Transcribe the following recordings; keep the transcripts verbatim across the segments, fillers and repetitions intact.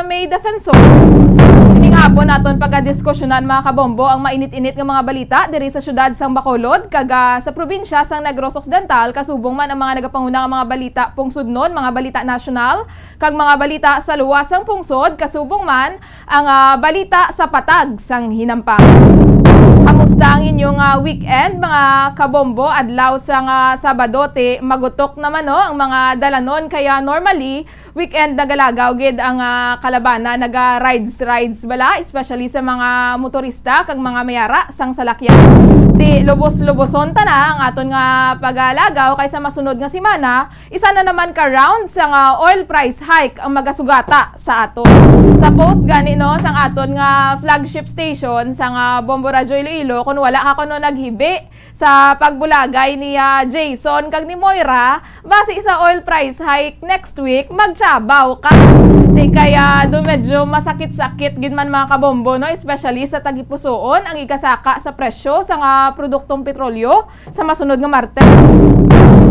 May Defensor. Sining hapon naton pagadiskusyonan, mga kabombo, ang mainit-init nga mga balita diri sa siyudad sang Bacolod kag, ah, sa probinsya sang Negros Occidental, kasubong man ang mga nagapanguna nga mga balita pungsodnon, mga balita nasyonal, kag mga balita sa luwas sang pungsod, kasubong man ang, ah, balita sa patag sang hinampang. Kamusta ang inyong, ah, weekend, mga kabombo? Adlaw sang, ah, Sabado, ti magutok naman, no, ang mga dalanon, kaya normally, weekend nagalagaw gid ang, ah, kalabana, naga-rides-rides bala, especially sa mga motorista kag mga mayara sang salakyan. Ti lubos-luboson ta na ang aton nga pagalagaw kay sa masunod nga semana, isa na naman ka round sang, ah, oil price hike ang magasugata sa aton. Sa post gani, no, sang aton nga flagship station sang, ah, Bombo Radyo Iloilo, kung wala ka kuno naghibi sa pagbulagay ni, ah, Jason kag ni Moira, basi sa oil price hike next week, magtiyabaw ka. Ti kaya do medyo masakit-sakit gid man, mga kabombo, no? Especially sa tagipusoon ang igasaka sa presyo sang, ah, produktong petrolyo sa masunod nga Martes.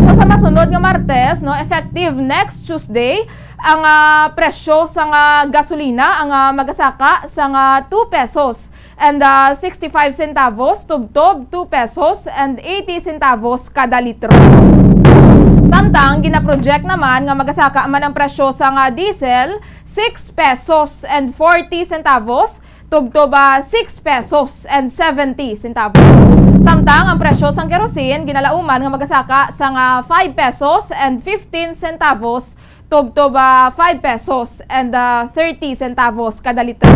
So, sa masunod nga Martes, no, effective next Tuesday, ang, ah, presyo sang, ah, gasolina ang, ah, magasaka sang, ah, two pesos and, ah, sixty-five centavos, tubtob two pesos and eighty centavos kada litro. Samtang ginaproject naman nga magasaka man ang presyo sang, ah, diesel six pesos and forty centavos, tubtob, ah, six pesos and seventy centavos. Samtang ang presyo sang kerosene ginalauman nga magasaka sang, ah, five pesos and fifteen centavos, tubtob, ah, five pesos and, ah, thirty centavos kada litro.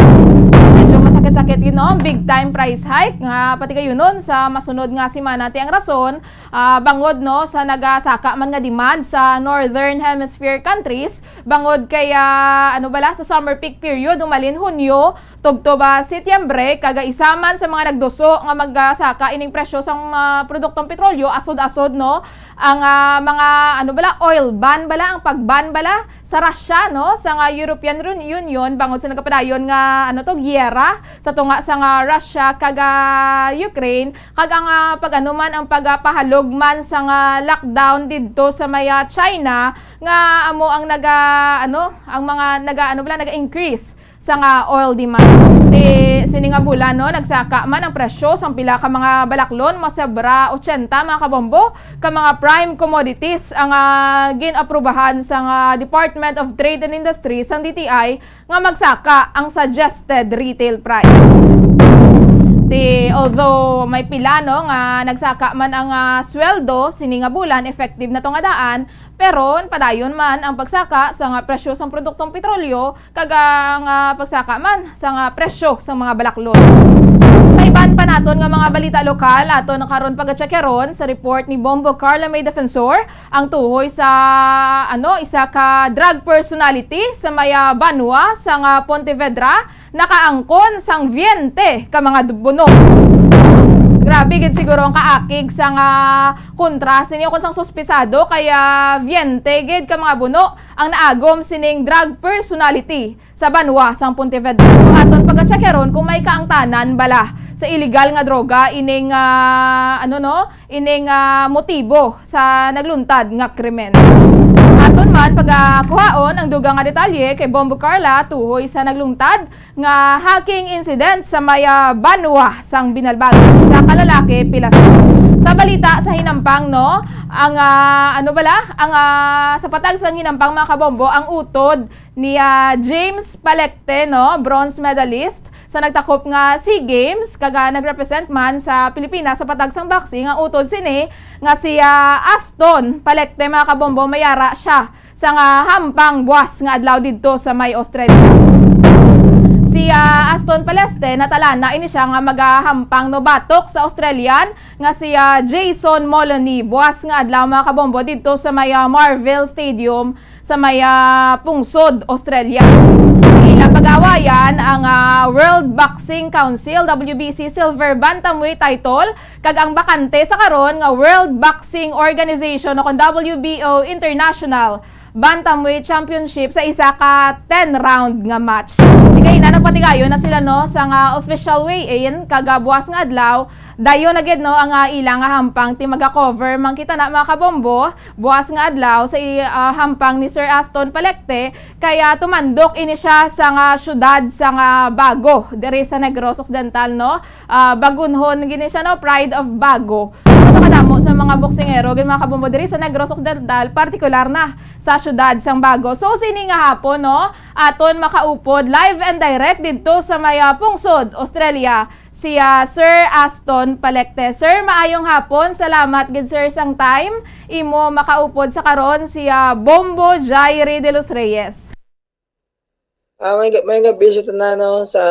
Medyo masakit-sakit gid, no? Big time price hike nga patigayunon sa masunod nga semana. Ti ang rason, ah, bangod, no, sa nagasaka man nga demand sa Northern Hemisphere countries, bangod kay, ah, ano bala, sa summer peak period, humalin Hunyo, tubtob, ah, Setyembre, kag isa man sa mga nagduso nga magasaka ining presyo sang, ah, produktong petrolyo, asod-asod, no, ang, ah, mga, ano bala, oil ban bala, ang pag-ban bala sa Russia, no, sang, ah, European Run-, Union, bangod sa nagapadayon nga, ano to, giyera sa tunga sang, ah, Russia kag, ah, Ukraine, kag ang, ah, pag-ano man, ang pagpahalog man sang, ah, lockdown didto sa may, ah, China, nga amo ang naga, ano, ang mga naga, ano bala, naga-increase sang, ah, oil demand. Ti sini nga bulan, no, nagsaka man ang presyo sang pila ka mga balaklon, masabra ochenta, mga kabombo, ka mga prime commodities ang, ah, gin-aprubahan sang, ah, Department of Trade and Industry sang D T I nga magsaka ang suggested retail price. Ti, although may pila, no, nga nagsaka man ang, ah, sweldo sini nga bulan, effective na to nga daan, pero padayon man ang pagsaka sang, ah, presyo sang produktong petrolyo, kag ang, ah, pagsaka man sang, ah, presyo sang mga balaklon. Sa iban pa naton nga mga balita lokal, aton karon pagatyakeron sa report ni Bombo Carla May Defensor ang tuhoy sa, ano, isa ka drug personality sa may, ah, banwa sang, ah, Pontevedra nakaangkon sang veinte ka mga d-, buno. Grabe gid siguro ang kaakig sang, ah, kontra sa inyo kon sang suspisado, kaya veinte gid ka mga buno ang naagom sining drug personality sa banwa sang Pontevedra. So, aton pagatyakeron kung may kaangtanan bala sa iligal nga droga ining, ah, ano, no, ining, ah, motibo sa nagluntad nga krimen. Aton man pagakuhaon ang dugang nga detalye kay Bombo Carla tuhoy sa naglungtad nga hacking incident sa may, ah, banwa sang Binalbagan. Isa ka lalaki, pila sa, sa balita sa hinampang, no, ang, ah, ano bala, ang, ah, sa patag sang hinampang, mga kabombo, ang utod ni, ah, James Palecte, no, bronze medalist sa nagtakop nga SEA Games, kag, ah, nagrepresent man sa Pilipinas sa patag sang boxing. Ang utod sini nga si, ah, Aston Palecte, mga kabombo, mayara siya sa nga hampang buwas nga adlaw didto sa may Australia. Si, ah, Aston Palecte, natalana ini siya nga magahampang, no, batok sa Australian nga si, ah, Jason Moloney buwas nga adlaw, mga kabombo, didto sa may, ah, Marvel Stadium sa may, ah, pungsod Australia. Ang ilang pag-awayan ang, ah, World Boxing Council, W B C, Silver Bantamweight title kag ang bakante sa karon nga World Boxing Organization o kon W B O International Bantamweight Championship sa isa ka ten round nga match. Di kay ina, ang Patigayon na sila, no, sa nga official weigh-in, kag, ah, buwas nga adlaw, dayon na gid, no, ang, ah, ila nga hampang. Ti maga-cover man kita na, mga kabombo, buwas nga adlaw sa i-, ah, hampang ni Sir Aston Palecte, kaya tumandok ini siya sa nga syudad sa nga Bago, diri sa Negros Occidental, no? Ah, Bagunhon gini siya, no, Pride of Bago. Ano kadamo sa mga boksingero, gid, mga kabombo, diri sa Negros Occidental, partikular na sa syudad sang Bago. So, sini nga hapon, no, aton makaupod live and direct didto sa may, ah, pungsod, Australia, si, ah, Sir Aston Palecte. Sir, maayong hapon. Salamat gid, sir, sang time. Imo makaupod sa karon si, ah, Bombo Jairi de los Reyes. Ah, may ga-, may gabi sa tanan, no, sa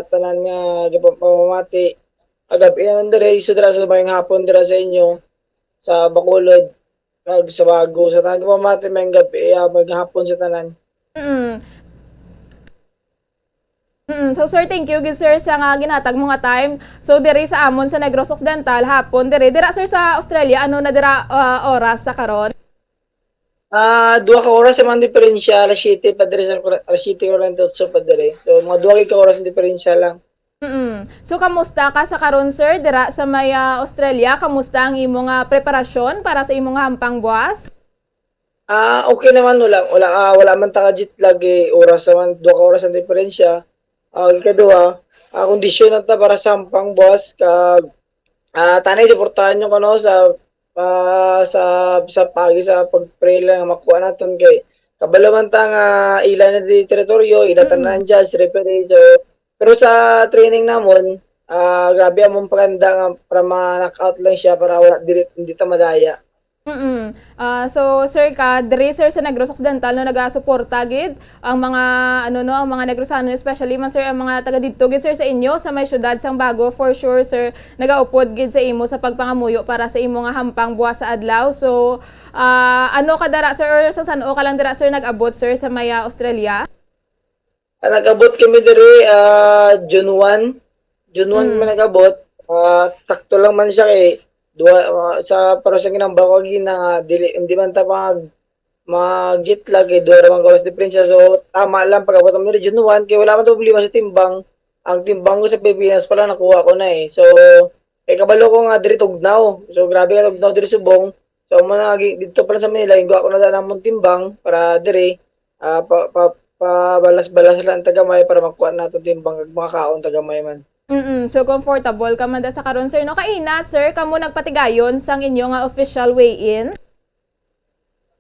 tanan nga gipamamati. Agab-i naman diri, so dira sa mayong hapon dira sa inyo, sa Bacolod, kag sa Bago. Sa tanan nga pamati, may gabi, ah, may hapon sa tanan. Mm. Mm, so, sir, thank you gid, sir, sa nga ginhatag mo nga time. So, diri sa amon sa Negros Occidental, hapon diri. Dira, sir, sa Australia, ano na dira, ah, oras sa karon? Ah, duha ka oras sa mga diferensya, alas siyete pa diri sa, alas siyete kuwarenta y ocho pa diri. So, mga duha ka oras ang diferensya lang. Mm. So, kamusta ka sa karon, sir, dira sa may, ah, Australia? Kamusta ang imo nga preparasyon para sa imo nga hampang buwas? Ah, okay naman, wala, wala, ah, wala man ta ka jet lag, eh, oras naman, duha ka oras ang diferensya. Ah, ikaduha, ah, kondisyon na ta para sa hampang buwas, kag, ah, tanay suportahan nyo ko, no, sa, ah, sa, sa pagi, sa pag-pray lang nga makuha naton kay kabalo man ta nga ila na di teritoryo, ila Mm. tanan judge, referee. So, pero sa training namon, ah, grabe among paganda nga para ma-knock out lang siya para wala dili, hindi ta madaya. Mm. Ah, so, sir, ka diri, sir, sa Negros Occidental, no, nagasuporta gid ang mga, ano, no, ang mga Negrosano, especially man, sir, ang mga taga didto gid, sir, sa inyo, sa may siyudad sang Bago, for sure, sir, nagaupod gid sa imo sa pagpangamuyo para sa imo nga hampang buwas sa adlaw. So, ah, ano ka dara, sir, or sa san-o ka lang dira, sir, nag-abot, sir, sa may, ah, Australia? Ah, nag-abot kami diri, ah, June one. June one Mm. kami nag-abot. Ah, sakto lang man siya kay duha, ah, sa, pero sa ginambal ko gina nga dili, hindi man ta mag, mag-jet lag kay duha ra man ka oras diferensya. So, tama lang pag-abot naman diri June one kay wala man to problema sa timbang. Ang timbang ko sa Pilipinas pa lang nakuha ko na eh. So, kay kabalo ko nga diri tugnaw. So, grabe ka tugnaw diri subong. So, amo na, agi-, didto pa lang sa Manila, ginkuha ko na daan among timbang para diri, ah, pa, pa, pabalas-balas lang ta gamay para makuha naton timbang kag makakaon ta gamay man. Mm, so comfortable ka man da sa karon, sir, no? Kaina, sir, kamo nagpatigayon sang inyo nga official weigh-in?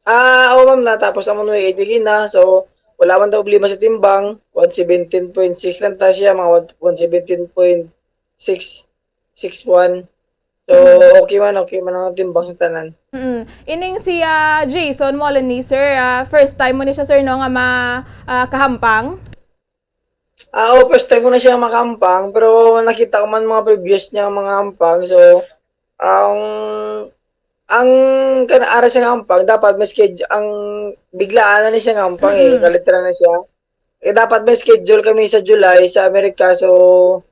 Ah, oo, ma'am, natapos amon weigh-in kaina. So, wala man daw problema sa timbang. One seventeen point six lang ta siya, mga one, one seventeen point six six one. So, Mm. okay man, okay man ang timbang sa tanan. Mm. Ining si, ah, Jason Molony, sir, ah, first time mo ni siya, sir, no, nga ma-, ah, kahampang? Ah, oo, first time ko na siya makahampang, pero nakita ko man mga previous niya mga hampang. So, ang, ang kana-, ara siya nga hampang, dapat may schedule, ang biglaan na ni siya nga hampang, eh, Mm. kalitra na siya. Eh, dapat may schedule kami sa July sa Amerika. So,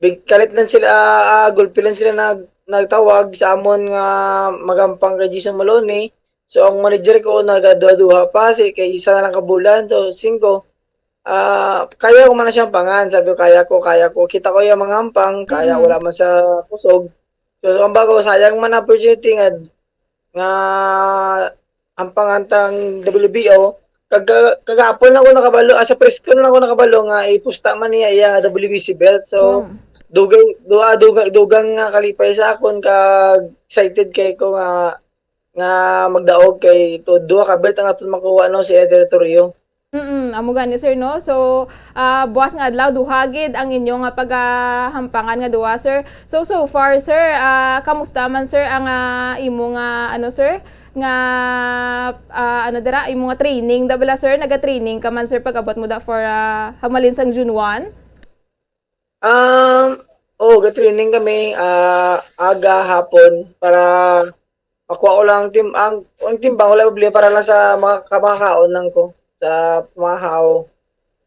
big, kalit lang sila, ah, ah, gulpi lang sila nag-, nagtawag sa amon nga magampang kay Jason Molony. So, ang manager ko, nagaduha-duha pa, si, kay isa na lang ka bulan. So, singko, ah, kaya ko man na siyang pangan. Sabi ko, "Kaya ko, kaya ko." Kita ko yung mga hampang, kaya Mm. wala man sa kusog. So, ang bago, sayang man ang opportunity nga, nga ang pangantang W B O, kaga-, kagapon lang ko nakabalo, ah, sa press ko lang ko nakabalo nga ipusta man niya iya W B C belt. So, Hmm. dugay, duha, duga-, dugang nga kalipay sa akon, kag excited kay ko nga, nga magdaog kay to, duha ka belt ang aton makuha, no, sa iya teritoryo. Mm, amo gani, sir, no? So, ah, buwas nga adlaw, duha gid ang inyo nga pagahampangan nga duha, sir. So, so far, sir, ah, kamusta man, sir, ang, ah, imo nga, ano, sir, nga, ah, ano dira, imo nga training da bala, sir? Naga-training ka man, sir, pag-abot mo da for, ah, hamalin sang June one? Um, oo, ga-training kami, ah, aga, hapon, para makuha ko lang ang tim-, ang, ang timbang, wala problema, para lang sa mga ka-, makakaon lang ko, sa pamahaw.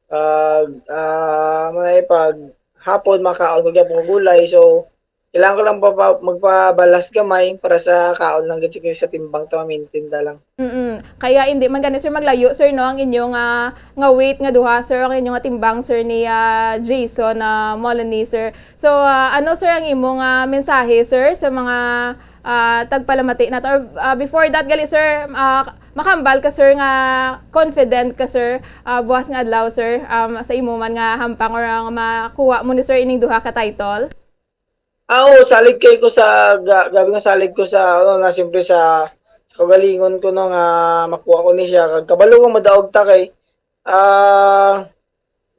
Pag, ah, may pag hapon, makaon ko gyapon og gulay. So, Kailangan ko lang papa-, magpabalas gamay para sa kaon lang gid, sige, sa timbang ta, ma-maintain ta lang. Mm. Kaya hindi man gani, sir, maglayo, sir, no, ang inyo nga, nga weight nga duha, sir, ang inyo nga timbang, sir, ni, ah, Jason, ah, Molony, sir. So, ah, ano, sir, ang imo nga mensahe, sir, sa mga, ah, tagpalamati nato? Or, ah, before that, gali, sir, ah, makahambal ka, sir, nga confident ka, sir, ah, buwas nga adlaw, sir, um, sa imo man nga hampang or ang makuha mo ni, sir, ining duha ka title? Ah, oo, salig kay ko sa, ga-, grabe nga salig ko sa, ano, na siyempre sa, sa kagalingon ko, no, nga makuha ko ni siya. Kag kabalo ko madaog ta kay, ah,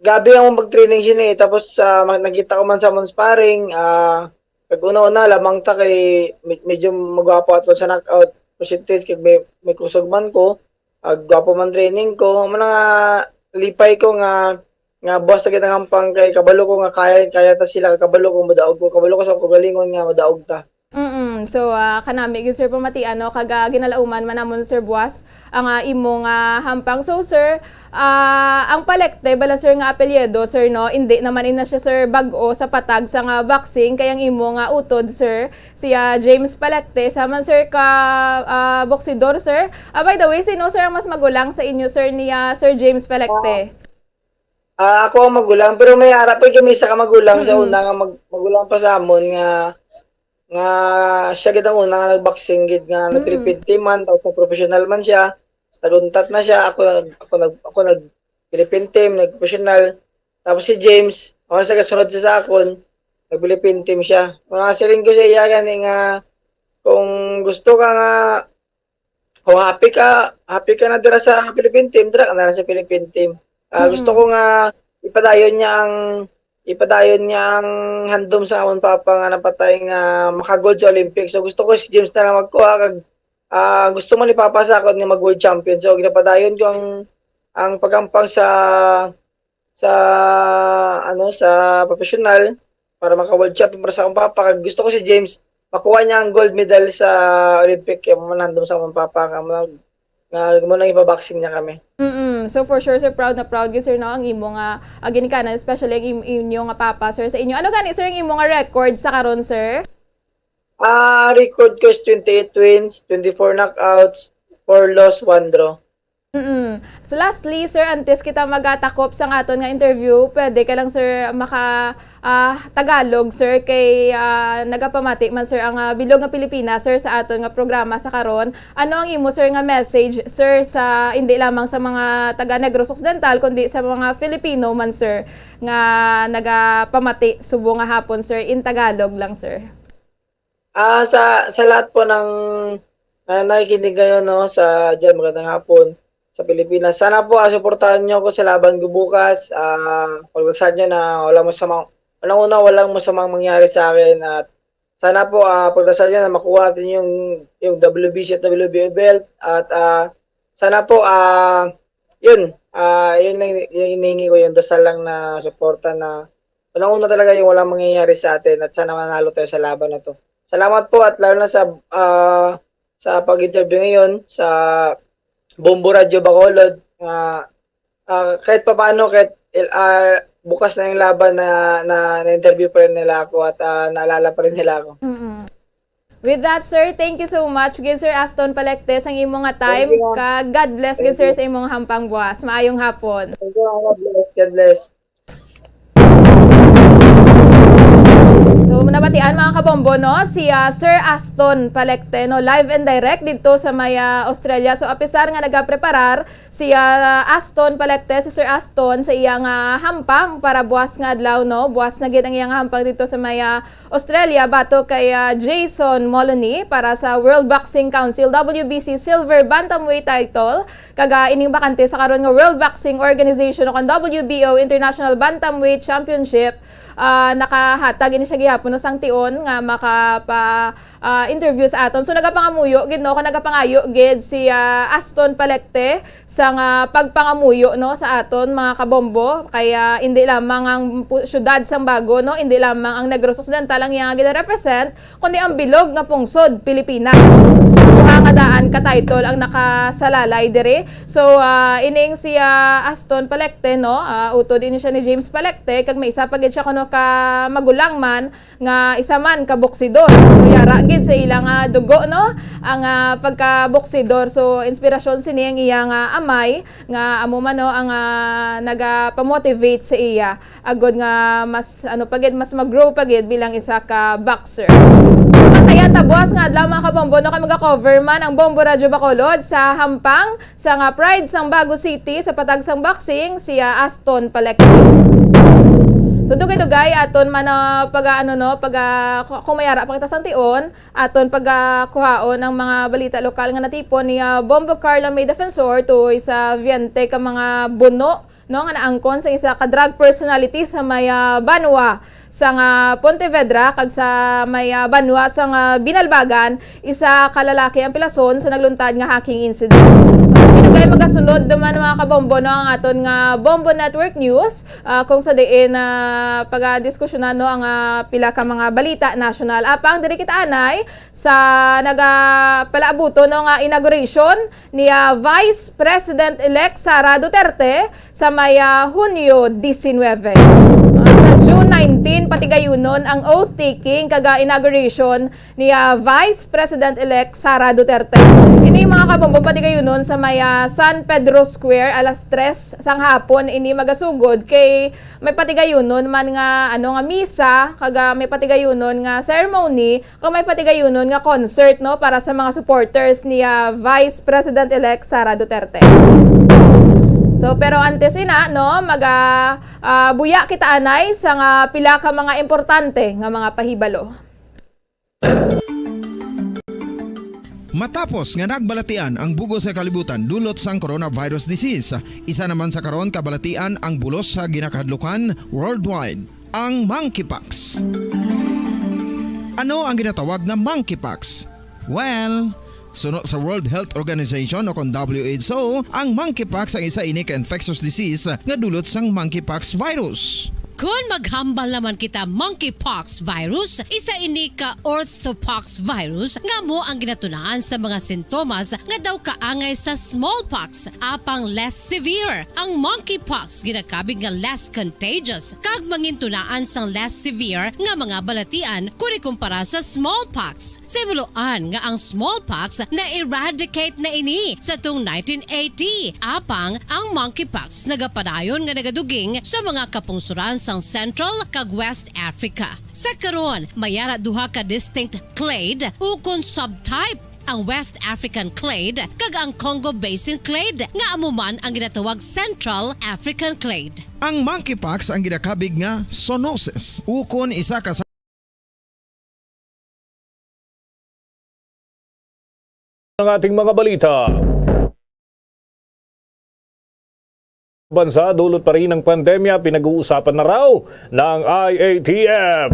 grabe ang pag-training siya ni. Tapos, ah, ma-, nakita ko man sa amon sparring, ah, kag una-una, lamang ta kay me-, medyo magwapo ato sa knockout percentage kag may, may kusog man ko. Ah, gwapo man training ko. Amo na nga, lipay ko nga, nga buwas na gid ang hampang kay kabalo ko nga kaya, kaya ta sila, kabalo ko madaog ko, kabalo ko sa kagalingon nga madaog ta. Mm. So, ah, kanami gyud, sir, pamatian, no? Kag, ah, ginalauman man namon, sir, buwas ang, ah, imo nga hampang. So, sir, ah, ang Palecte bala, sir, nga apelyido, sir, no? Indi naman ina siya, sir, bag-o sa patag sa nga boxing, kay ang imo nga utod, sir, si, ah, James Palecte, sa man, sir, ka, ah, boksidor, sir. Ah, by the way, sino, sir, ang mas magulang sa inyo, sir, ni, ah, Sir James Palecte? Ah, ako ang magulang, pero may ara pa kami isa ka magulang sa Mm-mm. una nga mag-, magulang pa sa amon nga, nga siya gid ang una nga nag-boxing gid nga Mm. nag-Philippine team man, tapos nag-professional man siya. Nag-untat na siya, ako nag-, ako nag-, ako nag-Philippine team, nag-professional. Tapos si James, ako sa kasunod siya sa akon, nag-Philippine team siya. Mga siling ko sa iya gani nga, kung gusto ka nga, kung happy ka, happy ka na dira sa Philippine team, dira ka na lang sa Philippine team. Ah, gusto Mm. ko nga ipadayon niya ang, ipadayon niya ang handom sa amon papa nga napatay nga maka-gold sa Olympics. So, gusto ko si James na lang magkuha kag, ah, gusto man ni papa sa akon nga mag-world champion. So, ginapadayon ko ang, ang paghampang sa, sa, ano, sa professional para maka-world champion para sa akong papa. Kag gusto ko si James makuha niya ang gold medal sa Olympic, kay amo man handom sa akong papa nga mo, nga mo nang ipa-boxing niya kami. Mm-mm. So, for sure, sir, proud na proud gyud, sir, no, ang imo nga, ah, ginikanan, especially ang im-, inyo nga papa, sir, sa inyo. Ano gani, sir, ang imo nga record sa karon, sir? Ah, record ko is twenty-eight wins, twenty-four knockouts, four loss, one draw. Mm-mm. So, lastly, sir, antes kita magatakop sa aton nga interview, pwede ka lang, sir, maka, ah, Tagalog, sir, kay, ah, nagapamati man, sir, ang, ah, bilog nga Pilipinas, sir, sa aton nga programa sa karon. Ano ang imo, sir, nga message, sir, sa, hindi lamang sa mga taga Negros Occidental, kundi sa mga Filipino man, sir, nga nagapamati subong nga hapon, sir, in Tagalog lang, sir? Ah, sa, sa lahat po ng, ah, nakikinig ngayon, no, sa diyan, magandang hapon sa Pilipinas. Sana po, ah, suportahan niyo ako sa laban ko bukas. Ah, pagdasal niyo na walang masama, unang-una, walang masamang mangyari sa akin. At sana po, ah, pagdasal niyo na makuha natin yung, yung W B C at W B O belt. At, ah, sana po, ah, yun, ah, yun lang yung hinihingi ko, yung dasal lang na suporta na unang-una talaga yung walang mangyayari sa atin at sana manalo tayo sa laban na to. Salamat po at lalo na sa, ah, sa pag-interview ngayon sa Bombo Radyo Bacolod. Ah, ah, kahit papaano, kahit, ah, bukas na yung laban na, na, na-interview pa rin nila ako at, ah, naalala pa rin nila ako. Mm-mm. With that, sir, thank you so much gid, Sir Aston Palectes, ang imo nga time. Thank you, ma'am. Kag God bless gid, sir, sa imong hampang buwas. Maayong hapon. Thank you, ma'am. God bless. God bless. So, nabatian, mga kabombo, no? Si, ah, Sir Aston Palecte, no? Live and direct dito sa may, ah, Australia. So, apisar nga nagapreparar si, ah, Aston Palecte, si Sir Aston, sa iyang, ah, hampang para buwas nga adlaw, no? Buwas na gid ang iyang hampang dito sa may, ah, Australia, bato kay, ah, Jason Molony para sa World Boxing Council, W B C, Silver Bantamweight title. Kag, ah, ining bakante sa karon nga World Boxing Organization o kon W B O International Bantamweight Championship, ah, nakahatag ini siya gihapon sang tion nga makapa, ah, interview sa aton. So, nagapangamuyo gid, no, kung nagapangayo gid si, ah, Aston Palecte sa nga pagpangamuyo, no, sa aton, mga kabombo. Kaya hindi lamang ang pu-, syudad sang Bago, no, hindi lamang ang Negros Occidental ang iyang gina-represent, kundi ang bilog nga pungsod Pilipinas. Buhaton Nga daan ka title ang nakasalalay diri. So, ah, ining si, ah, Aston Palecte, no? Ah, utod ini siya ni James Palecte, kag may isa pa gid siya kuno ka magulang man nga isa man ka boksidor. So, yara gid sa ila nga dugo, no? Ang, ah, pagka-boksidor. So, inspirasyon sini ang iya nga amay nga amo man, no, ang, ah, nagapamotivate sa iya. Agod nga mas, ano pa gid, mas mag-grow pa gid bilang isa ka boxer. Patayan ta buwas nga adlaw, mga kabombo, no, kay maga-cover man ang Bombo Radyo Bacolod sa hampang sa nga Pride sang Bago City sa patag sang boxing, si, ah, Aston Palecki. So, dugay-dugay aton man, ah, pag, ah, ano, no, pag, ah, ku-, kung may ara pa kita sang tion, aton pag, ah, kuhaon ang mga balita lokal nga natipon ni, ah, Bombo Carlo May Defensor tuoy sa biyente ka mga buno, no, nga naangkon sa isa ka drug personality sa may, ah, banwa sa nga Pontevedra kag sa may, ah, banwa sa nga Binalbagan, isa ka lalaki ang pilason sa nagluntad nga hacking incident. Dugay magasunod naman, mga kabombo, no, ang aton nga Bombo Network News, ah, kung sa diin, ah, pagadiskusyonan, no, ang, ah, pila ka mga balita nasyonal. Apang diri kita anay sa nagapalaabuton, no, nga inauguration ni, ah, Vice President-elect Sara Duterte sa may, ah, Hunyo diecinuebe. Ah, sa June nineteen, patigayunon ang oath-taking kag, ah, inauguration ni, ah, Vice President-elect Sara Duterte. Ini, mga kabombo, patigayunon sa may, ah, San Pedro Square alas tres sang hapon ini magasugod, kay may patigayunon man nga, ano, nga misa kag, ah, may patigayunon nga ceremony kag may patigayunon nga concert, no, para sa mga supporters ni, ah, Vice President-elect Sara Duterte. So, pero antes ina, no, maga, ah, buya kita anay sa nga pila ka mga importante nga mga pahibalo. Matapos nga nagbalatian ang bug-os nga kalibutan dulot sang coronavirus disease, isa naman sa karon kabalatian ang bulos sa ginakahadlukan worldwide, ang monkeypox. Ano ang ginatawag nga monkeypox? Well, suno sa World Health Organization o kon W H O, ang monkeypox ang isa ini ka infectious disease nga dulot sang monkeypox virus. Kon maghambal naman kita, monkeypox virus, isa ini ka orthopox virus nga amo ang ginatunaan sa mga sintomas nga daw kaangay sa smallpox, apang less severe. Ang monkeypox ginakabig nga less contagious kag mangintunaan sang less severe nga mga balatian kon ikumpara sa smallpox. Sa himuloan nga ang smallpox na-eradicate na ini sa tung nineteen eighty, apang ang monkeypox nagapadayon nga nagaduging sa mga kapungsoran sang Central kag West Africa. Sa karon, may ara duha ka distinct clade ukon subtype, ang West African clade kag ang Congo Basin clade, nga amo man ang ginatawag Central African clade. Ang monkeypox ang ginakabig nga zoonosis, ukon isa ka sa ang ating mga balita. Bansa, dulot pa rin ang pandemya, pinag-uusapan na raw ng I A T F.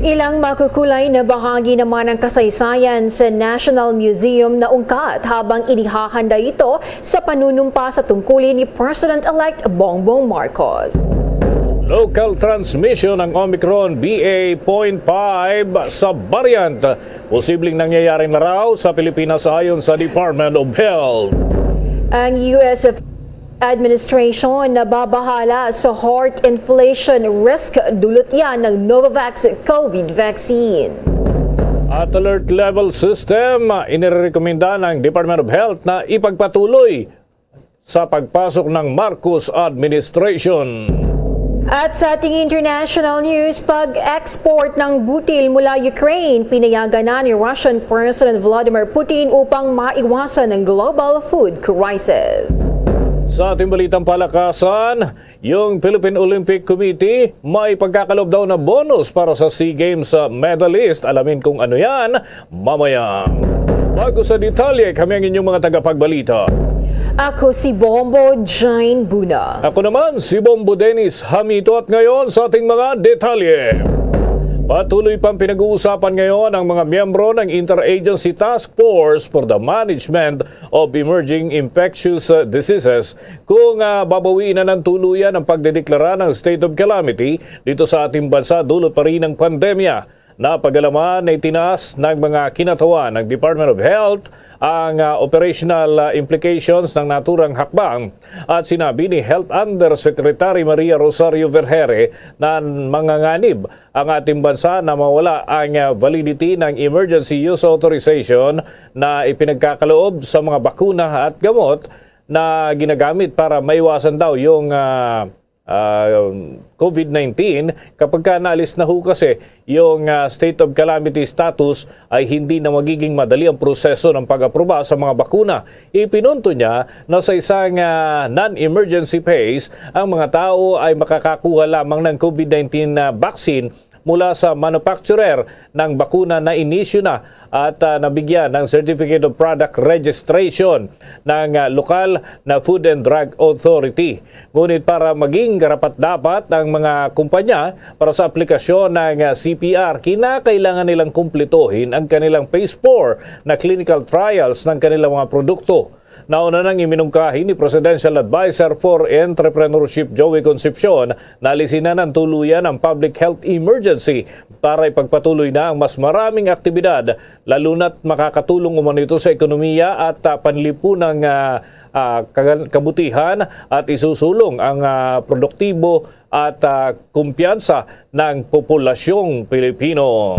Ilang makukulay na bahagi naman ng kasaysayan sa National Museum na ungkat habang inihahanda ito sa panunumpa sa tungkulin ni President-elect Bongbong Marcos. Local transmission ng Omicron B A point five sa variant. Posibleng nangyayari na raw sa Pilipinas ayon sa Department of Health. Ang U S administration nababahala sa heart inflation risk dulot yan ng Novavax COVID vaccine. At alert level system, inirekomenda ng Department of Health na ipagpatuloy sa pagpasok ng Marcos administration. At sa ating international news, pag-export ng butil mula Ukraine, pinayagan na ni Russian President Vladimir Putin upang maiwasan ang global food crisis. Sa ating balitang palakasan, yung Philippine Olympic Committee may pagkakalob daw na bonus para sa SEA Games, ah, medalist. Alamin kung ano yan mamaya. Bago sa detalye, kami ang inyong mga tagapagbalita. Ako si Bombo Jane Buna. Ako naman si Bombo Dennis Hamito at ngayon sa ating mga detalye. Patuloy pang pinag-uusapan ngayon ang mga miyembro ng Interagency Task Force for the Management of Emerging Infectious, uh, Diseases kung, uh, babawiin na ng tuluyan ang pagdedeklara ng state of calamity dito sa ating bansa dulot pa rin ng pandemya. Napagalaman na itinaas ng mga kinatawan ng Department of Health ang, ah, operational, ah, implications ng naturang hakbang, at sinabi ni Health Undersecretary Maria Rosario Vergeire na manganganib ang ating bansa na mawala ang, ah, validity ng emergency use authorization na ipinagkakaloob sa mga bakuna at gamot na ginagamit para maiwasan daw yung, ah, ah, COVID nineteen, kapag ka naalis na ho kasi yung, ah, state of calamity status, ay hindi na magiging madali ang proseso ng pag-aproba sa mga bakuna. Ipinunto niya na sa isang, ah, non-emergency phase, ang mga tao ay makakakuha lamang ng COVID nineteen na vaccine mula sa manufacturer ng bakuna na inisyu na at, ah, nabigyan ng Certificate of Product Registration ng, ah, lokal na Food and Drug Authority. Ngunit para maging karapat-dapat ang mga kumpanya para sa aplikasyon ng, ah, C P R, kinakailangan nilang kumplituhin ang kanilang phase four na clinical trials ng kanilang mga produkto. Nauna nang iminungkahi ni Presidential Advisor for Entrepreneurship Joey Concepcion na alisinan ng tuluyan ang public health emergency para ipagpatuloy na ang mas maraming aktibidad, lalo na't makakatulong umano ito sa ekonomiya at, ah, panlipunang, ah, ah, kagan-, kabutihan, at isusulong ang, ah, produktibo at, ah, kumpiyansa ng populasyong Pilipino.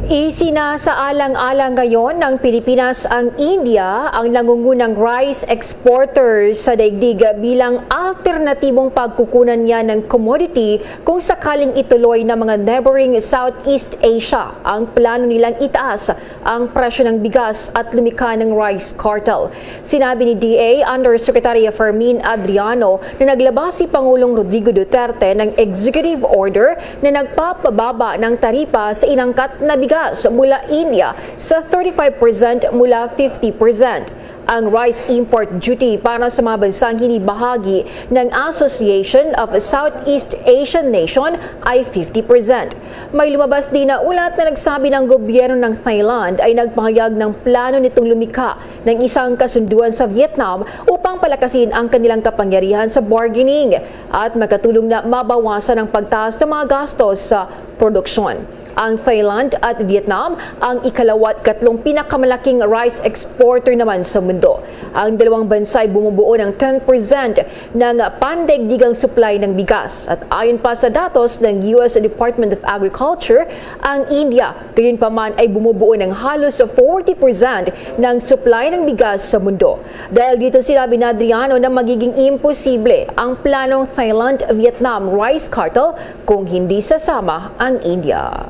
Isinasaalang-alang ngayon ng Pilipinas ang India, ang nangungunang rice exporter sa daigdig, bilang alternatibong pagkukunan niya ng commodity kung sakaling ituloy ng mga neighboring Southeast Asia ang plano nilang itaas ang presyo ng bigas at lumikha ng rice cartel. Sinabi ni D A Undersecretary Fermin Adriano na naglabas si Pangulong Rodrigo Duterte ng executive order na nagpapababa ng taripa sa inangkat na bigas mula India sa thirty-five percent mula fifty percent. Ang rice import duty para sa mga bansang hindi bahagi ng Association of Southeast Asian Nation ay fifty percent. May lumabas din na ulat na nagsabi na ang gobyerno ng Thailand ay nagpahayag ng plano nitong lumikha ng isang kasunduan sa Vietnam upang palakasin ang kanilang kapangyarihan sa bargaining at makatulong na mabawasan ang pagtaas ng mga gastos sa produksyon. Ang Thailand at Vietnam ang ikalawat katlong pinakamalaking rice exporter naman sa mundo. Ang dalawang bansa ay bumubuo ng ten percent ng pandaigdigang supply ng bigas. At ayon pa sa datos ng U S Department of Agriculture, ang India gayon pa man ay bumubuo ng halos forty percent ng supply ng bigas sa mundo. Dahil dito, sinabi ni Adriano na magiging imposible ang planong Thailand-Vietnam rice cartel kung hindi sasama ang India.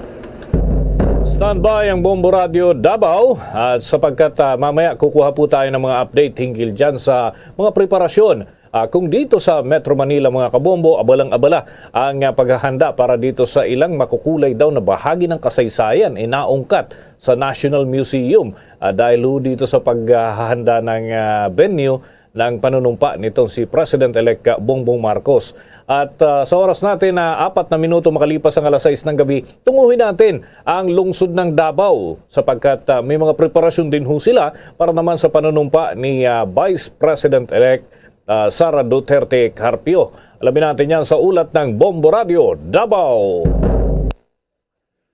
Standby ang Bombo Radyo Davao, at sapagkat, ah, mamaya kukuha po tayo ng mga update hinggil dyan sa mga preparasyon, ah, kung dito sa Metro Manila, mga kabombo, abalang-abala ang, ah, paghahanda para dito sa ilang makukulay daw na bahagi ng kasaysayan inaungkat sa National Museum, ah, dahil ho dito sa paghahanda ng, ah, venue ng panunumpa nitong si President-elect Bongbong Marcos. At, ah, sa oras natin na apat na minuto makalipas ang alas sais ng gabi, tunguhin natin ang lungsod ng Davao, sapagkat, ah, may mga preparasyon din ho sila para naman sa panunumpa ni, ah, Vice President-elect, ah, Sara Duterte Carpio. Alamin natin yan sa ulat ng Bombo Radio Davao.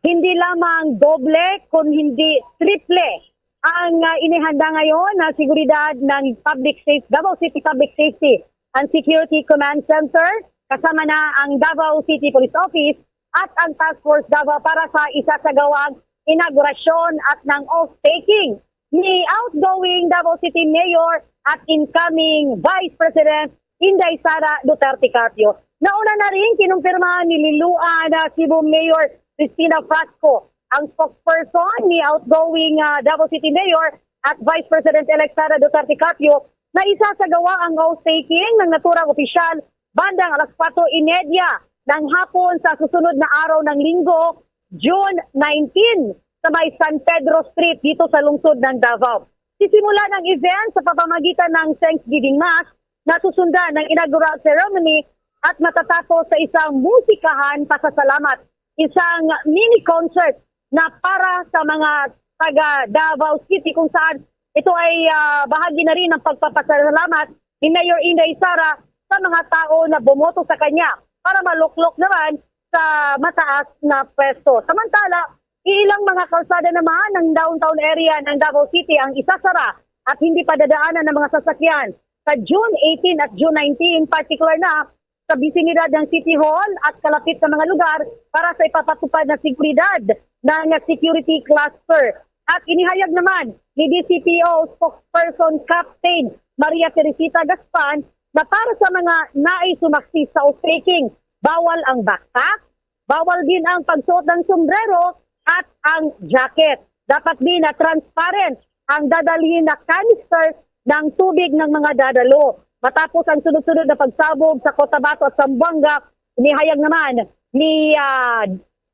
Hindi lamang doble, kun hindi triple ang, ah, inihanda ngayon na seguridad ng Public Safety, Davao City Public Safety and Security Command Center, kasama na ang Davao City Police Office at ang Task Force Davao para sa isasagawang inaugurasyon at ng oath-taking ni outgoing Davao City Mayor at incoming Vice President Inday Sara Duterte Carpio. Nauna na rin kinumpirma ni Liloan, ah, Cebu Mayor Cristina Frasco, ang spokesperson ni outgoing, ah, Davao City Mayor at Vice President-elect Sara Duterte Carpio, na isasagawa ang oath-taking ng naturang opisyal bandang alas kwatro y media ng hapon sa susunod na araw ng Linggo, June nineteen, sa may San Pedro Street dito sa lungsod ng Davao. Sisimula ng event sa pamamagitan ng Thanksgiving Mass na susundan ng inaugural ceremony at matatapos sa isang musikahan pasasalamat, isang mini concert na para sa mga taga Davao City, kung saan ito ay, ah, bahagi na rin ng pagpapasalamat ni Mayor Inday Sara sa mga tao na bumoto sa kanya para maluklok naman sa mataas na pwesto. Samantala, ilang mga kalsada naman ng downtown area ng Davao City ang isasara at hindi padadaanan ng mga sasakyan. Sa June eighteen at June nineteen, particular na sa bisinidad ng City Hall at kalapit na mga lugar para sa ipapatupad na seguridad ng security cluster. At inihayag naman ni D C P O spokesperson Captain Maria Teresita Gaspan na para sa mga naay sumaksi sa oath-taking, bawal ang backpack, bawal din ang pagsuot ng sombrero at ang jacket. Dapat din na transparent ang dadalhin na canister ng tubig ng mga dadalo. Matapos ang sunod-sunod na pagsabog sa Cotabato at Zamboanga, inihayag naman ni, ah,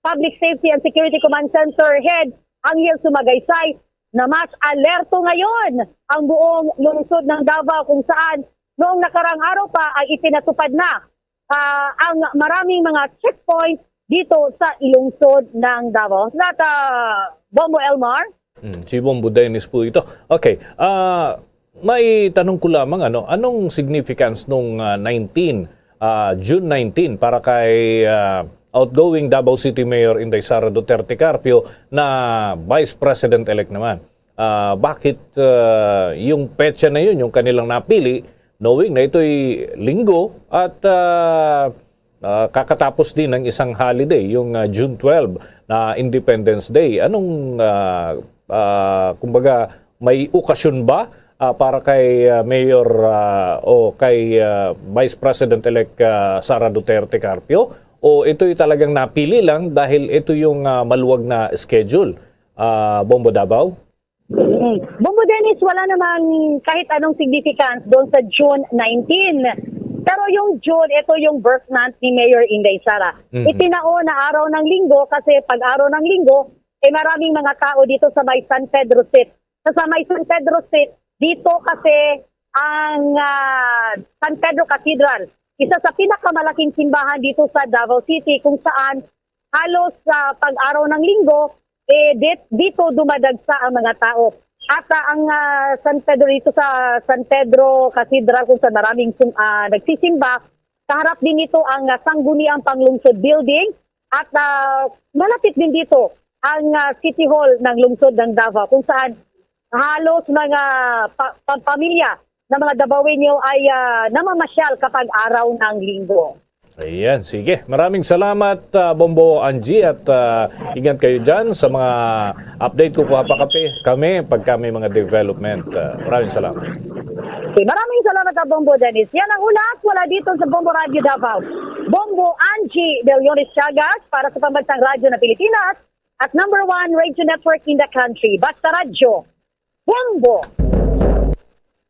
Public Safety and Security Command Center Head Angel Sumagaysay na mas alerto ngayon ang buong lungsod ng Davao, kung saan noong nakarang araw pa ay ipinatupad na, ah, ang maraming mga checkpoints dito sa lungsod ng Davao. Salamat, ah, Bombo Elmar. Hmm, si Bombo Dennis po ito. Okay, ah, may tanong ko lamang, ano, anong significance nung, ah, nineteen, ah, June nineteen para kay, ah, outgoing Davao City Mayor Inday Sara Duterte Carpio na Vice President-elect naman? Ah, bakit, ah, yung petsa na yun, yung kanilang napili, knowing na ito'y linggo at, ah, ah, kakatapos din ng isang holiday, yung, ah, June twelve na Independence Day. Anong, ah, ah, kumbaga, may okasyon ba, ah, para kay, ah, Mayor, ah, o kay, ah, Vice President-elect, ah, Sara Duterte Carpio? O ito'y talagang napili lang dahil ito yung, ah, maluwag na schedule, ah, Bombo Davao? Mm. Bombo Dennis, wala naman kahit anong significance doon sa June nineteen. Pero yung June, ito yung birth month ni Mayor Inday Sara. Mhm. Itinaon na araw ng linggo kasi pag araw ng linggo, eh, maraming mga tao dito sa may San Pedro Street. Sa, sa may San Pedro Street, dito kasi ang, ah, San Pedro Cathedral, isa sa pinakamalaking simbahan dito sa Davao City, kung saan halos sa pag-araw ng linggo, eh, dit-, dito dumadagsa ang mga tao. At, ah, ang, ah, San Pedro, dito sa San Pedro Cathedral, kung saan maraming sim-, ah, nagsisimba, kaharap din nito ang, ah, Sangguniang Panglungsod Building at, ah, malapit din dito ang, ah, City Hall ng lungsod ng Davao, kung saan halos mga pa-, pa-, pamilya ng mga Dabawenyo ay, ah, namamasyal kapag araw ng linggo. Ayan, sige. Maraming salamat, ah, Bombo Angie, at, ah, ingat kayo dyan sa mga update. Kukuha pa kape kami pagka may mga development. Ah, maraming salamat. Okay, maraming salamat, ah, Bombo Dennis. Yan ang ulat mula dito sa Bombo Radio Davao. Bombo Angie De Leones Chagas para sa Pambansang Radyo ng Pilipinas at number one radio network in the country. Basta Radyo, Bombo!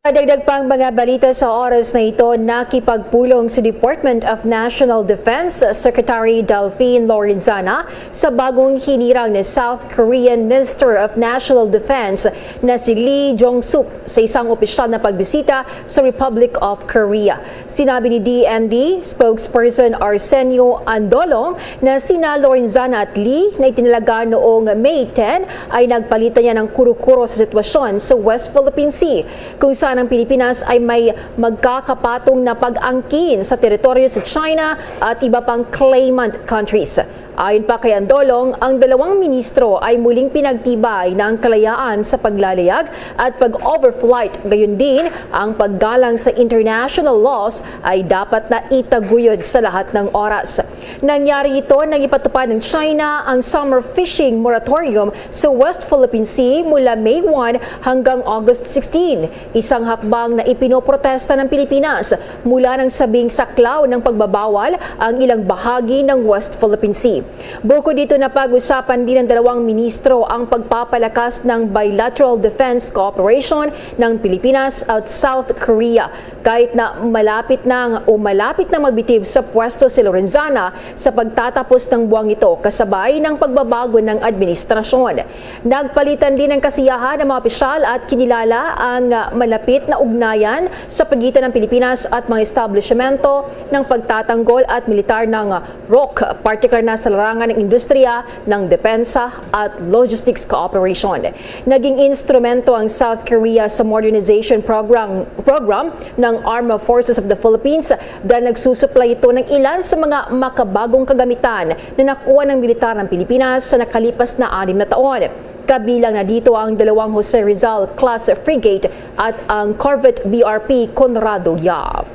Kadagdag pang mga balita sa oras na ito, nakipagpulong si Department of National Defense Secretary Delfin Lorenzana sa bagong hinirang ni South Korean Minister of National Defense na si Lee Jong-sup sa isang opisyal na pagbisita sa Republic of Korea. Sinabi ni D N D spokesperson Arsenio Andolong na sina Lorenzana at Lee na itinalaga noong May ten ay nagpalitan niya ng kuro-kuro sa sitwasyon sa West Philippine Sea, kung saan ang Pilipinas ay may magkakapatong na pag-angkin sa teritoryo sa China at iba pang claimant countries. Ayon pa kay Andolong, ang dalawang ministro ay muling pinagtibay na ang kalayaan sa paglalayag at pag-overflight, gayon din ang paggalang sa international laws ay dapat na itaguyod sa lahat ng oras. Nangyari ito nang ipatupad ng China ang summer fishing moratorium sa West Philippine Sea mula May one hanggang August sixteen, isang hakbang na ipinoprotesta ng Pilipinas mula nang sabing saklaw ng pagbabawal ang ilang bahagi ng West Philippine Sea. Bukod dito, napag-usapan din ng dalawang ministro ang pagpapalakas ng bilateral defense cooperation ng Pilipinas at South Korea, kahit na malapit nang o malapit na magbitib sa pwesto si Lorenzana sa pagtatapos ng buwang ito, kasabay ng pagbabago ng administrasyon. Nagpalitan din ng kasiyahan ang mga opisyal at kinilala ang, ah, malapit na ugnayan sa pagitan ng Pilipinas at mga establishmento ng pagtatanggol at militar ng, ah, ROK, partikular na sa larangan ng industriya, ng depensa at logistics cooperation. Naging instrumento ang South Korea sa modernization program, program ng Armed Forces of the Philippines dahil nagsusuplay ito ng ilan sa mga makabagong kagamitan na nakuha ng militar ng Pilipinas sa nakalipas na anim na taon. Kabilang na dito ang dalawang Jose Rizal class frigate at ang corvette B R P Conrado Yap.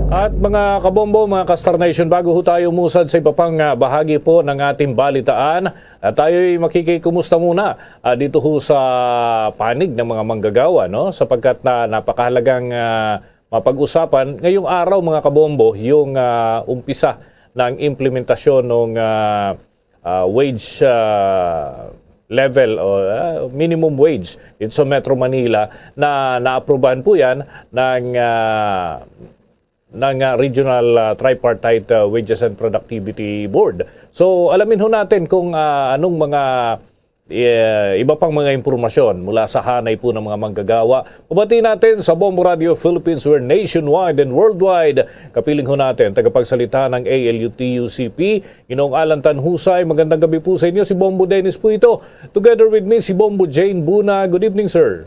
At mga kabombo, mga ka-Star Nation, bago ho tayo umusad sa iba pang ah, bahagi po ng ating balitaan, at tayo'y makikikumusta muna ah, dito ho sa panig ng mga manggagawa, no? Sapagkat na napakahalagang ah, mapag-usapan ngayong araw, mga kabombo, yung ah, umpisa ng implementasyon ng ah, ah, wage ah, level o ah, minimum wage dito sa Metro Manila na naaprubahan po yan ng ah, ng ah, Regional ah, Tripartite ah, Wages and Productivity Board. So, alamin ho natin kung ah, anong mga eh, iba pang mga impormasyon mula sa hanay po ng mga manggagawa. Pabati natin sa Bombo Radio Philippines, we're nationwide and worldwide. Kapiling ho natin, tagapagsalita ng A L U T U C P, Ginoong Alan Tanhusay. Magandang gabi po sa inyo. Si Bombo Dennis po ito. Together with me, si Bombo Jane Buna. Good evening, sir.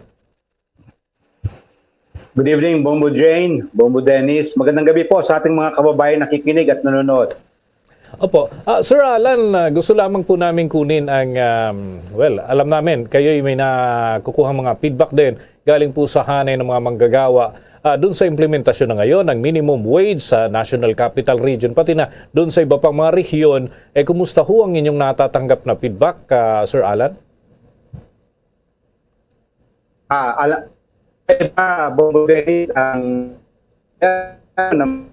Good evening, Bombo Jane, Bombo Dennis. Magandang gabi po sa ating mga kababayan nakikinig at nanonood. Opo. Ah, Sir Alan, ah, gusto lamang po namin kunin ang, um, well, alam namin, kayo'y may nakukuhang mga feedback din galing po sa hanay ng mga manggagawa ah, doon sa implementasyon na ngayon ng minimum wage sa National Capital Region, pati na doon sa iba pang mga rehiyon. Eh, kumusta ho ang inyong natatanggap na feedback, ah, Sir Alan? Ah, ala, iba, Bombo Dennis, ang ang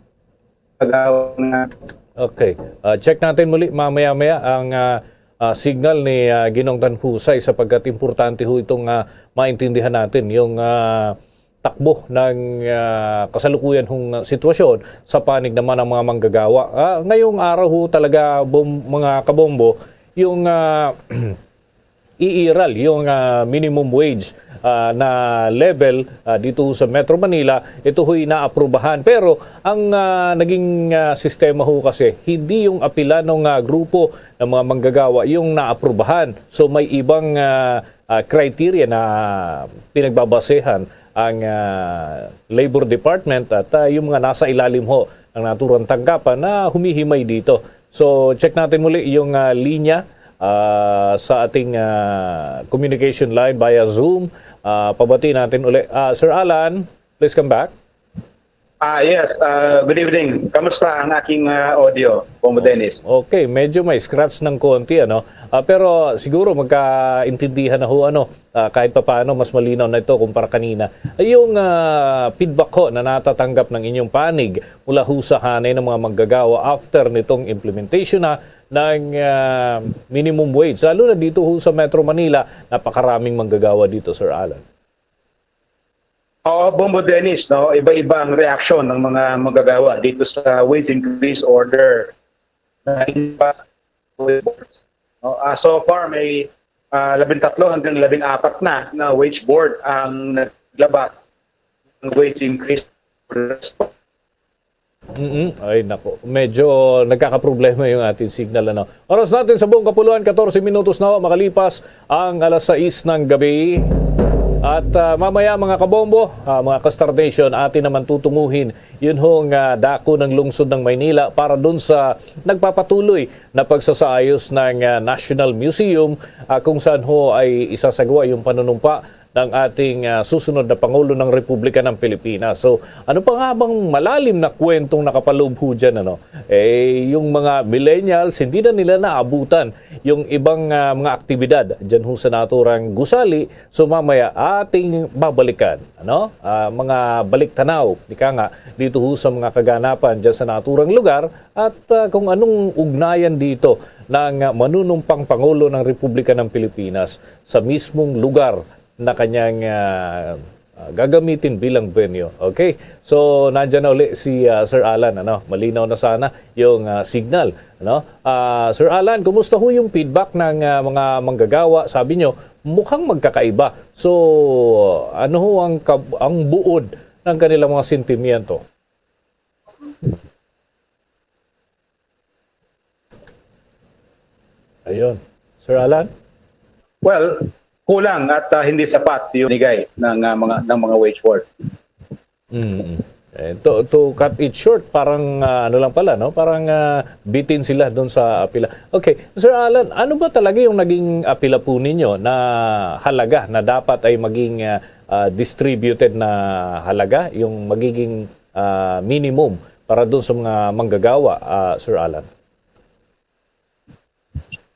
pagawang na Okay. Ah, check natin muli mamaya-maya ang ah, ah, signal ni ah, Ginong Tanhusay, sapagkat importante ho itong ah, maintindihan natin yung ah, takbo ng ah, kasalukuyan hong ah, sitwasyon sa panig naman ng mga manggagawa. Ah, ngayong araw ho talaga, bom, mga kabombo, yung ah, iiral yung ah, minimum wage ah, na level ah, dito sa Metro Manila, ito ho'y naaprubahan. Pero ang ah, naging ah, sistema ho kasi, hindi yung apila ng ah, grupo ng mga manggagawa yung naaprubahan. So may ibang ah, ah, criteria na pinagbabasehan ang ah, Labor Department at ah, yung mga nasa ilalim ho ng naturang tanggapan na humihimay dito. So, check natin muli yung ah, linya ah, sa ating ah, communication line via Zoom. Ah, pabati natin uli. Ah, Sir Alan, please come back. Ah, yes. Ah, good evening. Kamusta ang aking ah, audio, Bombo Dennis? Okay, medyo may scratch ng konti, ano? Ah, pero siguro magkaintindihan na ho, ano, ah, kahit papaano mas malinaw na ito kumpara kanina. Ay, yung ah, feedback ho na natatanggap ng inyong panig mula ho sa hanay ng mga manggagawa after nitong implementation na ng ah, minimum wage, lalo na dito ho sa Metro Manila, napakaraming manggagawa dito, Sir Alan. Oo, Bombo Dennis, no? Iba-iba ang reaksyon ng mga manggagawa dito sa wage increase order na inilabas ng wage boards. No? Ah, so far, may ah, labing tatlo hanggang labing apat na na wage board ang naglabas ng wage increase order. Mm-mm. Ay, nako. Medyo nagkakaproblema yung ating signal, ano. Oras natin sa buong kapuluan, katorse minutos na ho makalipas ang alas sais ng gabi. At ah, mamaya, mga kabombo, ah, mga ka-Star Nation, atin naman tutunguhin yun hong ah, dako ng lungsod ng Maynila para dun sa nagpapatuloy na pagsasaayos ng ah, National Museum, ah, kung saan ho ay isasagawa yung panunumpa ng ating ah, susunod na Pangulo ng Republika ng Pilipinas. So, ano pa nga bang malalim na kwentong nakapaloob ho dyan, ano? Eh, yung mga millennials, hindi na nila naabutan yung ibang ah, mga aktibidad dyan ho sa naturang gusali. So, mamaya ating babalikan, ano? Ah, mga baliktanaw, di ka nga, dito ho sa mga kaganapan dyan sa naturang lugar at ah, kung anong ugnayan dito ng ah, manunumpang Pangulo ng Republika ng Pilipinas sa mismong lugar na kanyang ah, ah, gagamitin bilang venue. Okay? So, nandiyan na uli si ah, Sir Alan, ano? Malinaw na sana yung ah, signal, ano? Ah, Sir Alan, kumusta ho yung feedback ng ah, mga manggagawa? Sabi nyo, mukhang magkakaiba. So, ano ho ang kab- ang buod ng kanilang mga sentimiento? Ayun. Sir Alan? Well, kulang at uh, hindi sapat yung nigay ng uh, mga ng mga wage board. Mm. Eh, to, to cut it short, parang uh, ano lang pala, no? Parang uh, bitin sila doon sa apila. Okay, Sir Alan, ano ba talaga yung naging apila po ninyo na halaga na dapat ay maging uh, uh, distributed na halaga, yung magiging uh, minimum para doon sa mga manggagawa, uh, Sir Alan?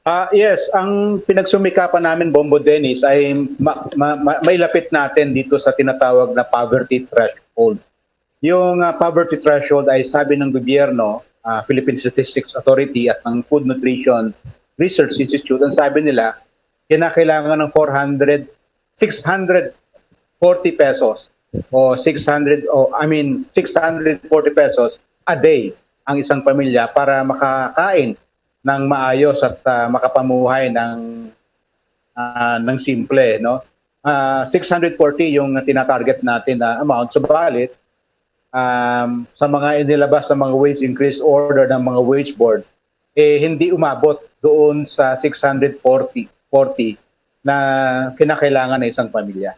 Ah, yes, ang pinagsumikapan namin, Bombo Dennis, ay ma- ma- ma- mailapit natin dito sa tinatawag na poverty threshold. Yung ah, poverty threshold ay sabi ng gobyerno, ah, Philippine Statistics Authority at ng Food Nutrition Research Institute, ang sabi nila, kinakailangan ng four hundred, six hundred forty pesos o six hundred, o I mean, six hundred forty pesos a day ang isang pamilya para makakain ng maayos at ah, makapamuhay ng ah, ng simple, no? Ah, six hundred forty yung tinatarget natin na amount. Subalit, um, sa mga inilabas ng mga wage increase order ng mga wage board, eh hindi umabot doon sa six hundred forty, forty na kinakailangan ng isang pamilya.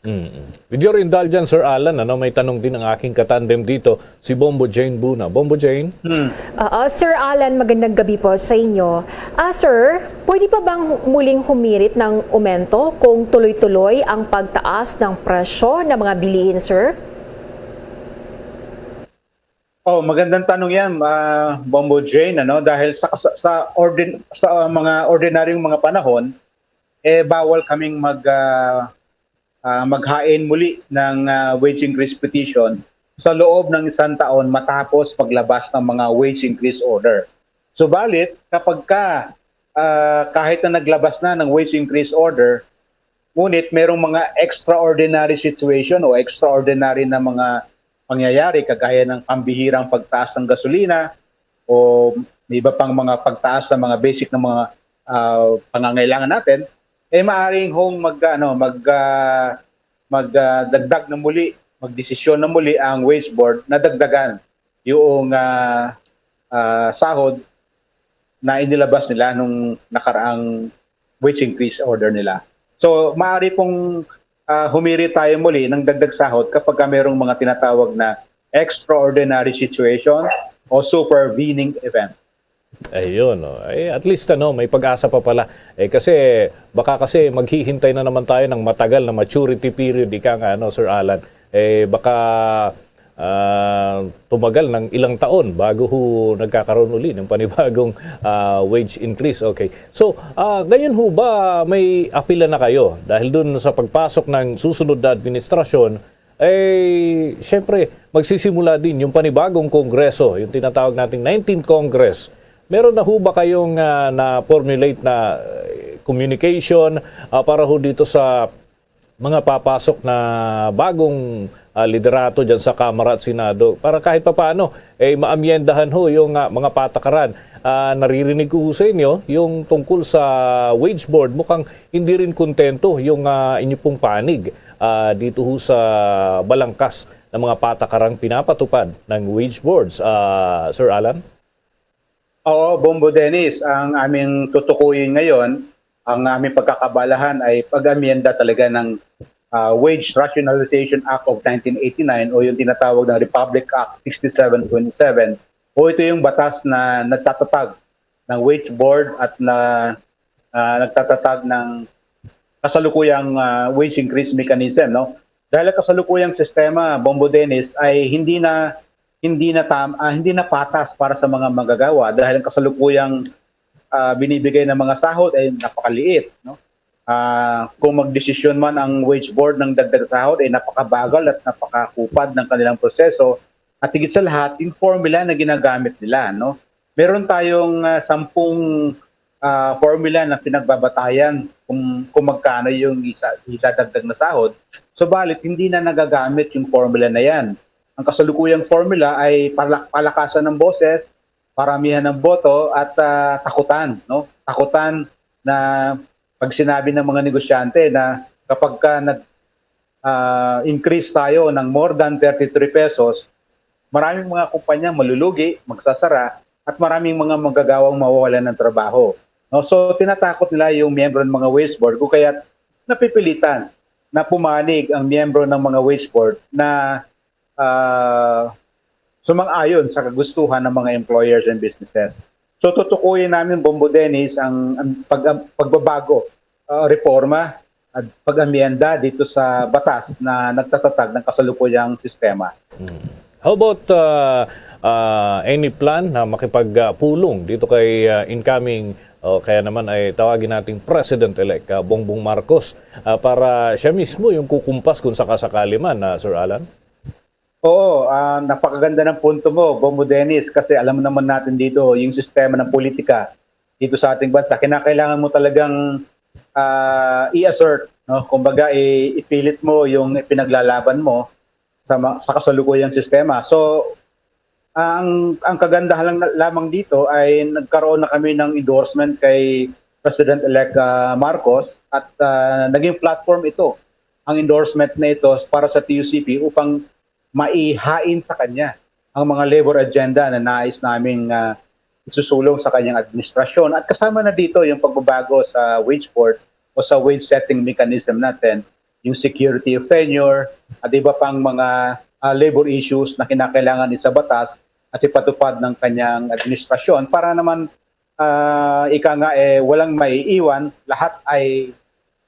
Mm. With your indulgence, Sir Alan, ano, may tanong din ang aking katandem dito, si Bombo Jane Buna. Bombo Jane? Hmm. Oo, Sir Alan, magandang gabi po sa inyo. Ah, sir, pwede pa bang muling humirit ng umento kung tuloy-tuloy ang pagtaas ng presyo ng mga bilihin, sir? Oh, magandang tanong 'yan, ah, Bombo Jane, ano, dahil sa sa, sa, ordin, sa ah, mga ordinaryong mga panahon, eh bawal kaming mag ah, ah, maghain muli ng ah, wage increase petition sa loob ng isang taon matapos paglabas ng mga wage increase order. Subalit, kapag ka ah, kahit na naglabas na ng wage increase order, ngunit merong mga extraordinary situation o extraordinary na mga pangyayari kagaya ng pambihirang pagtaas ng gasolina o may iba pang mga pagtaas sa mga basic na mga ah, pangangailangan natin, eh maaring hong mag ano mag ah, mag ah, dagdag na muli, magdesisyon na muli ang wage board na dagdagan yung ah, ah, sahod na inilabas nila nung nakaraang wage increase order nila. So, maaari pong ah, humiri tayo muli ng dagdag sahod kapag ka mayroong mga tinatawag na extraordinary situation o supervening event. Ayun, no? Ay, at least ano, may pag-asa pa pala. Eh kasi baka kasi maghihintay na naman tayo ng matagal na maturity period, ika nga, ano, Sir Alan. Eh baka ah, tumagal ng ilang taon bago ho nagkakaroon uli ng panibagong ah, wage increase. Okay. So, ah, ngayon ho ba may apila na kayo dahil dun sa pagpasok ng susunod na administrasyon? Eh, syempre, magsisimula din yung panibagong kongreso, yung tinatawag nating nineteenth Congress. Meron na ho ba kayong ah, na-formulate na eh, communication ah, para ho dito sa mga papasok na bagong ah, liderato dyan sa Kamara at Senado para kahit papaano eh maamyendahan ho yung ah, mga patakaran? Ah, naririnig ko ho sa inyo yung tungkol sa wage board. Mukhang hindi rin kontento yung ah, inyo pong panig ah, dito ho sa balangkas ng mga patakarang pinapatupad ng wage boards, ah, Sir Alan? Oo, Bombo Dennis, ang aming tutukuyin ngayon, ang aming pagkakabalahan ay pag-amyenda talaga ng ah, Wage Rationalization Act of nineteen eighty-nine o yung tinatawag na Republic Act sixty-seven twenty-seven, o ito yung batas na nagtatatag ng wage board at na ah, nagtatatag ng kasalukuyang ah, wage increase mechanism, no? Dahil ang kasalukuyang sistema, Bombo Dennis, ay hindi na hindi na tam, ah, hindi na patas para sa mga manggagawa dahil ang kasalukuyang ah, binibigay ng mga sahod ay napakaliit, no? Ah, kung magdesisyon man ang wage board ng dagdag sahod ay napakabagal at napakakupad ng kanilang proseso, at higit sa lahat, yung formula na ginagamit nila, no? Meron tayong ah, sampung ah, formula na pinagbabatayan kung, kung magkano yung isa, idadagdag na sahod. Subalit, hindi na nagagamit yung formula na yan. Ang kasalukuyang formula ay palak- palakasan ng boses, paramihan ng boto, at ah, takutan, no? Takutan na pag sinabi ng mga negosyante na kapag ka nag ah, increase tayo ng more than thirty-three pesos, maraming mga kumpanya malulugi, magsasara, at maraming mga manggagawang mawawalan ng trabaho. No? So, tinatakot nila yung miyembro ng mga wage board, kung kaya napipilitan na pumanig ang miyembro ng mga wage board na ah, sumang-ayon sa kagustuhan ng mga employers and businesses. So, tutukuyin namin, Bombo Dennis, ang, ang pag-, pagbabago, ah, reforma at pag-amyenda dito sa batas na nagtatatag ng kasalukuyang sistema. How about uh, uh, any plan na makipagpulong dito kay uh, incoming o kaya naman ay tawagin nating President-elect uh, Bongbong Marcos uh, para siya mismo yung kukumpas kung sakasakali man, uh, Sir Alan? Oo, ah, napakaganda ng punto mo, Bombo Dennis, kasi alam naman natin dito yung sistema ng politika dito sa ating bansa. Kinakailangan mo talagang ah, i-assert, no? Kumbaga, i- ipilit mo yung ipinaglalaban mo sa, ma- sa kasalukuyang sistema. So, ang, ang kagandahan lang na- lamang dito ay nagkaroon na kami ng endorsement kay President-elect ah, Marcos at ah, naging platform ito, ang endorsement na ito para sa T U C P upang maihain sa kanya ang mga labor agenda na nais naming ah, isusulong sa kanyang administrasyon. At kasama na dito yung pagbabago sa wage board o sa wage setting mechanism natin, yung security of tenure, at iba pang mga ah, labor issues na kinakailangan isabatas at ipatupad ng kanyang administrasyon para naman ah, ika nga, eh, walang maiiwan, lahat ay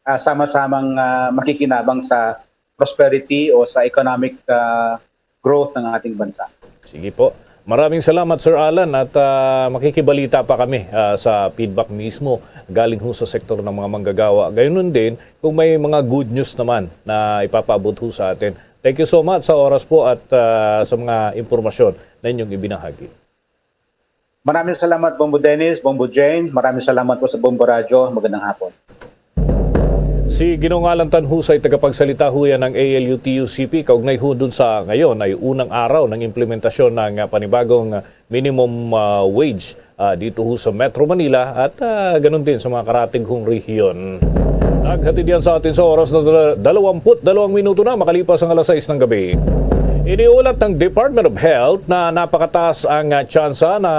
ah, sama-samang ah, makikinabang sa prosperity o sa economic ah, growth ng ating bansa. Sige po. Maraming salamat, Sir Alan, at ah, makikibalita pa kami ah, sa feedback mismo galing ho sa sektor ng mga manggagawa. Gayun din, kung may mga good news naman na ipapaabot ho sa atin. Thank you so much sa oras po at ah, sa mga impormasyon na inyong ibinahagi. Maraming salamat, Bombo Dennis, Bombo Jane. Maraming salamat po sa Bombo Radyo. Magandang hapon. Si Ginoong Alan Tanhusay, tagapagsalita ho yan ng A L U T U C P, kaugnay ho dun sa ngayon ay unang araw ng implementasyon ng ah, panibagong ah, minimum ah, wage ah, dito ho sa Metro Manila at ah, ganun din sa mga karatig hong rehiyon. Naghatid yan sa atin sa oras na dala- dalawampu't dalawang minuto na makalipas ang alas sais ng gabi. Iniulat ng Department of Health na napakataas ang ah, tsansa na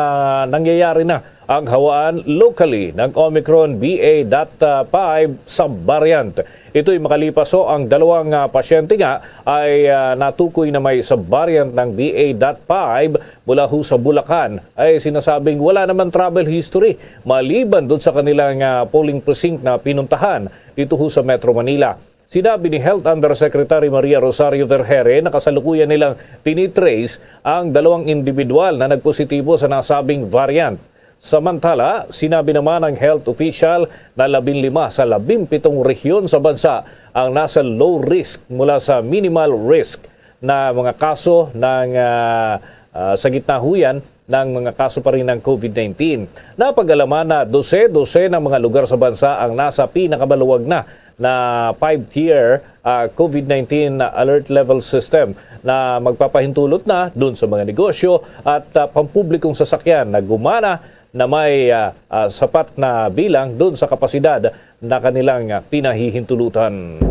nangyayari na ang hawaan locally ng Omicron B A dot five subvariant. Ito'y makalipas ho ang dalawang ah, pasyente nga ay ah, natukoy na may subvariant ng B A dot five mula ho sa Bulacan ay sinasabing wala naman travel history maliban doon sa kanilang ah, polling precinct na pinuntahan dito ho sa Metro Manila. Sinabi ni Health Undersecretary Maria Rosario Vergeire na kasalukuyan nilang tinitrace ang dalawang individual na nagpositibo sa nasabing variant. Samantala, sinabi naman ng health official na labing lima sa labing pitong rehiyon sa bansa ang nasa low risk mula sa minimal risk na mga kaso ng ah, ah, sa gitna ho yan ng mga kaso pa rin ng COVID nineteen. Napag-alaman na dose-dose ng mga lugar sa bansa ang nasa pinakamaluwag na na five-tier ah, COVID nineteen alert level system na magpapahintulot na dun sa mga negosyo at ah, pampublikong sasakyan na gumana na may ah, ah, sapat na bilang dun sa kapasidad na kanilang ah, pinahihintulutan.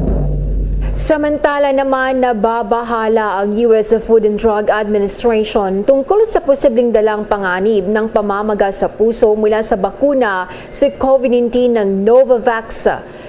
Samantala naman, nababahala ang U S Food and Drug Administration tungkol sa posibleng dalang panganib ng pamamaga sa puso mula sa bakuna sa COVID nineteen ng Novavax.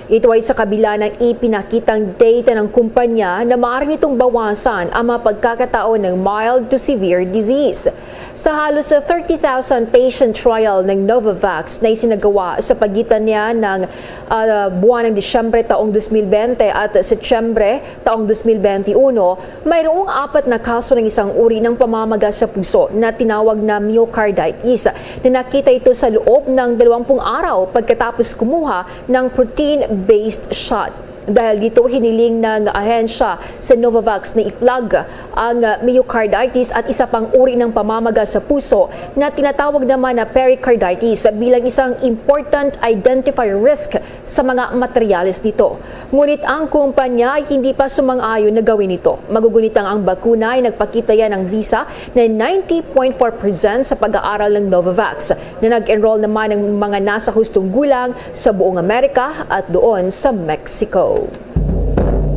Ito ay sa kabila ng ipinakitang data ng kumpanya na maaari nitong bawasan ang mga pagkakataon ng mild to severe disease. Sa halos thirty thousand patient trial ng Novavax na isinagawa sa pagitan niya ng ah, buwan ng Disyembre taong dos mil bente at Setyembre taong dos mil bente uno, mayroong apat na kaso ng isang uri ng pamamaga sa puso na tinawag na myocarditis na nakita ito sa loob ng dalawampung araw pagkatapos kumuha ng protein-based shot. Dahil dito, hiniling ng ahensya sa Novavax na i-flag ang myocarditis at isa pang uri ng pamamaga sa puso na tinatawag naman na pericarditis bilang isang important identifier risk sa mga materyales nito. Ngunit ang kumpanya ay hindi pa sumang-ayon na gawin ito. Magugunitang ang bakuna ay nagpakita yan ng bisa na ninety point four percent sa pag-aaral ng Novavax na nag-enroll naman ng mga nasa hustong gulang sa buong Amerika at doon sa Mexico.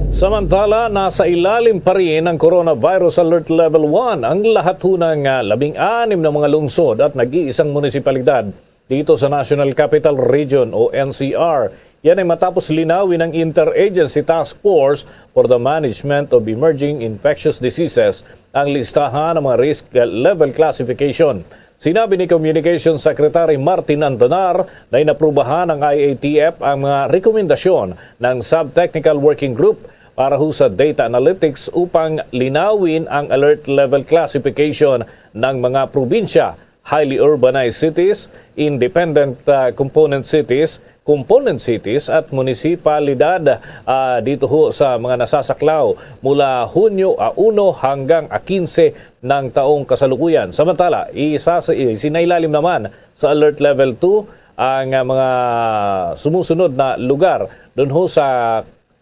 Samantala, nasa ilalim pa rin ng Coronavirus Alert Level one ang lahat ho ng ah, labing-anim na mga lungsod at nag-iisang munisipalidad dito sa National Capital Region o N C R. Yan ay matapos linawin ng Interagency Task Force for the Management of Emerging Infectious Diseases ang listahan ng mga risk level classification. Sinabi ni Communications Secretary Martin Andanar na inaprubahan ng I A T F ang mga rekomendasyon ng Sub-Technical Working Group para ho sa data analytics upang linawin ang alert level classification ng mga probinsya, highly urbanized cities, independent, ah, component cities, component cities at munisipalidad, ah, dito ho sa mga nasasaklaw mula Hunyo a uno hanggang a quince ng taong kasalukuyan. Samantala, isa sa, isinailalim naman sa Alert Level two ang, ah, mga sumusunod na lugar. Doon ho sa,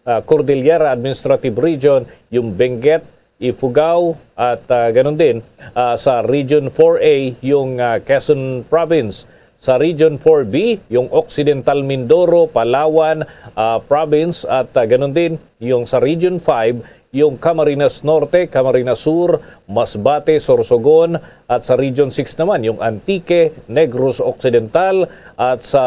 ah, Cordillera Administrative Region, yung Benguet, Ifugao, at, ah, ganun din, ah, sa Region four A, yung, ah, Quezon Province. Sa Region four B, yung Occidental Mindoro, Palawan, ah, Province, at, ah, ganun din, yung sa Region five, yung Camarines Norte, Camarines Sur, Masbate, Sorsogon, at sa Region six naman, yung Antique, Negros Occidental, at sa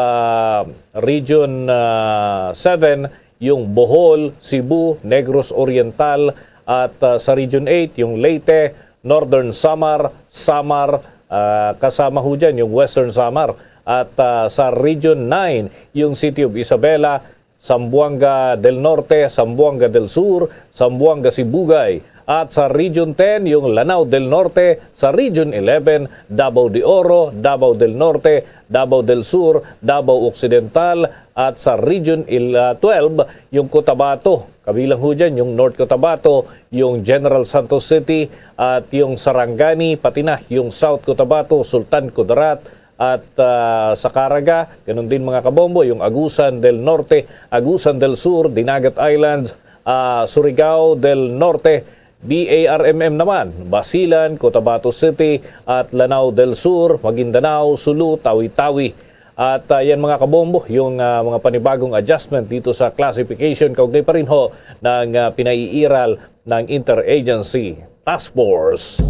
Region, ah, seven, yung Bohol, Cebu, Negros Oriental, at, ah, sa Region eight, yung Leyte, Northern Samar, Samar, ah, kasama ho dyan yung Western Samar, at, ah, sa Region nine, yung City of Isabela, Zamboanga del Norte, Zamboanga del Sur, Zamboanga Sibugay, at sa Region ten, yung Lanao del Norte, sa Region eleven, Davao de Oro, Davao del Norte, Davao del Sur, Davao Occidental, at sa Region il-, ah, twelve, yung Cotabato. Kabilang ho dyan yung North Cotabato, yung General Santos City, at yung Sarangani, pati na yung South Cotabato, Sultan Kudarat, at, ah, sa Caraga, ganun din, mga kabombo, yung Agusan del Norte, Agusan del Sur, Dinagat Islands, ah, Surigao del Norte, D A R M M naman, Basilan, Cotabato City, at Lanao del Sur, Maguindanao, Sulu, Tawi-Tawi. At, ah, yan, mga kabombo, yung, ah, mga panibagong adjustment dito sa classification kaugnay pa rin ho ng, ah, pinaiiral ng Interagency Task Force.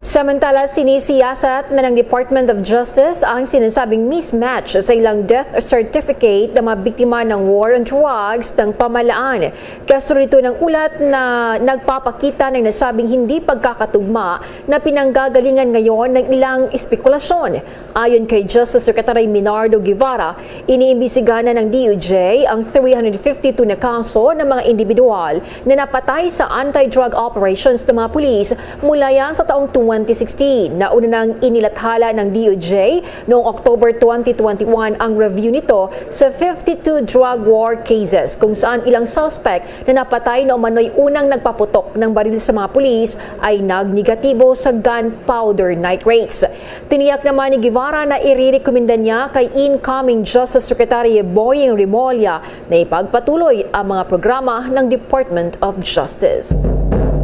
Samantala, sinisiyasat na ng Department of Justice ang sinasabing mismatch sa ilang death certificate ng mga biktima ng war on drugs ng pamahalaan. Kasunod ito ng ulat na nagpapakita ng nasabing hindi pagkakatugma na pinanggagalingan ngayon ng ilang espekulasyon. Ayon kay Justice Secretary Minardo Guevara, iniimbestigahan na ng D O J ang three hundred fifty-two na kaso ng mga individual na napatay sa anti-drug operations ng mga pulis mula yan sa taong twenty sixteen. Nauna nang inilathala ng D O J noong October twenty twenty-one ang review nito sa fifty-two drug war cases, kung saan ilang suspect na napatay na umano'y unang nagpaputok ng baril sa mga pulis ay nagnegatibo sa gunpowder nitrates. Tiniyak naman ni Guevara na irerekomenda niya kay incoming Justice Secretary Boying Remulla na ipagpatuloy ang mga programa ng Department of Justice.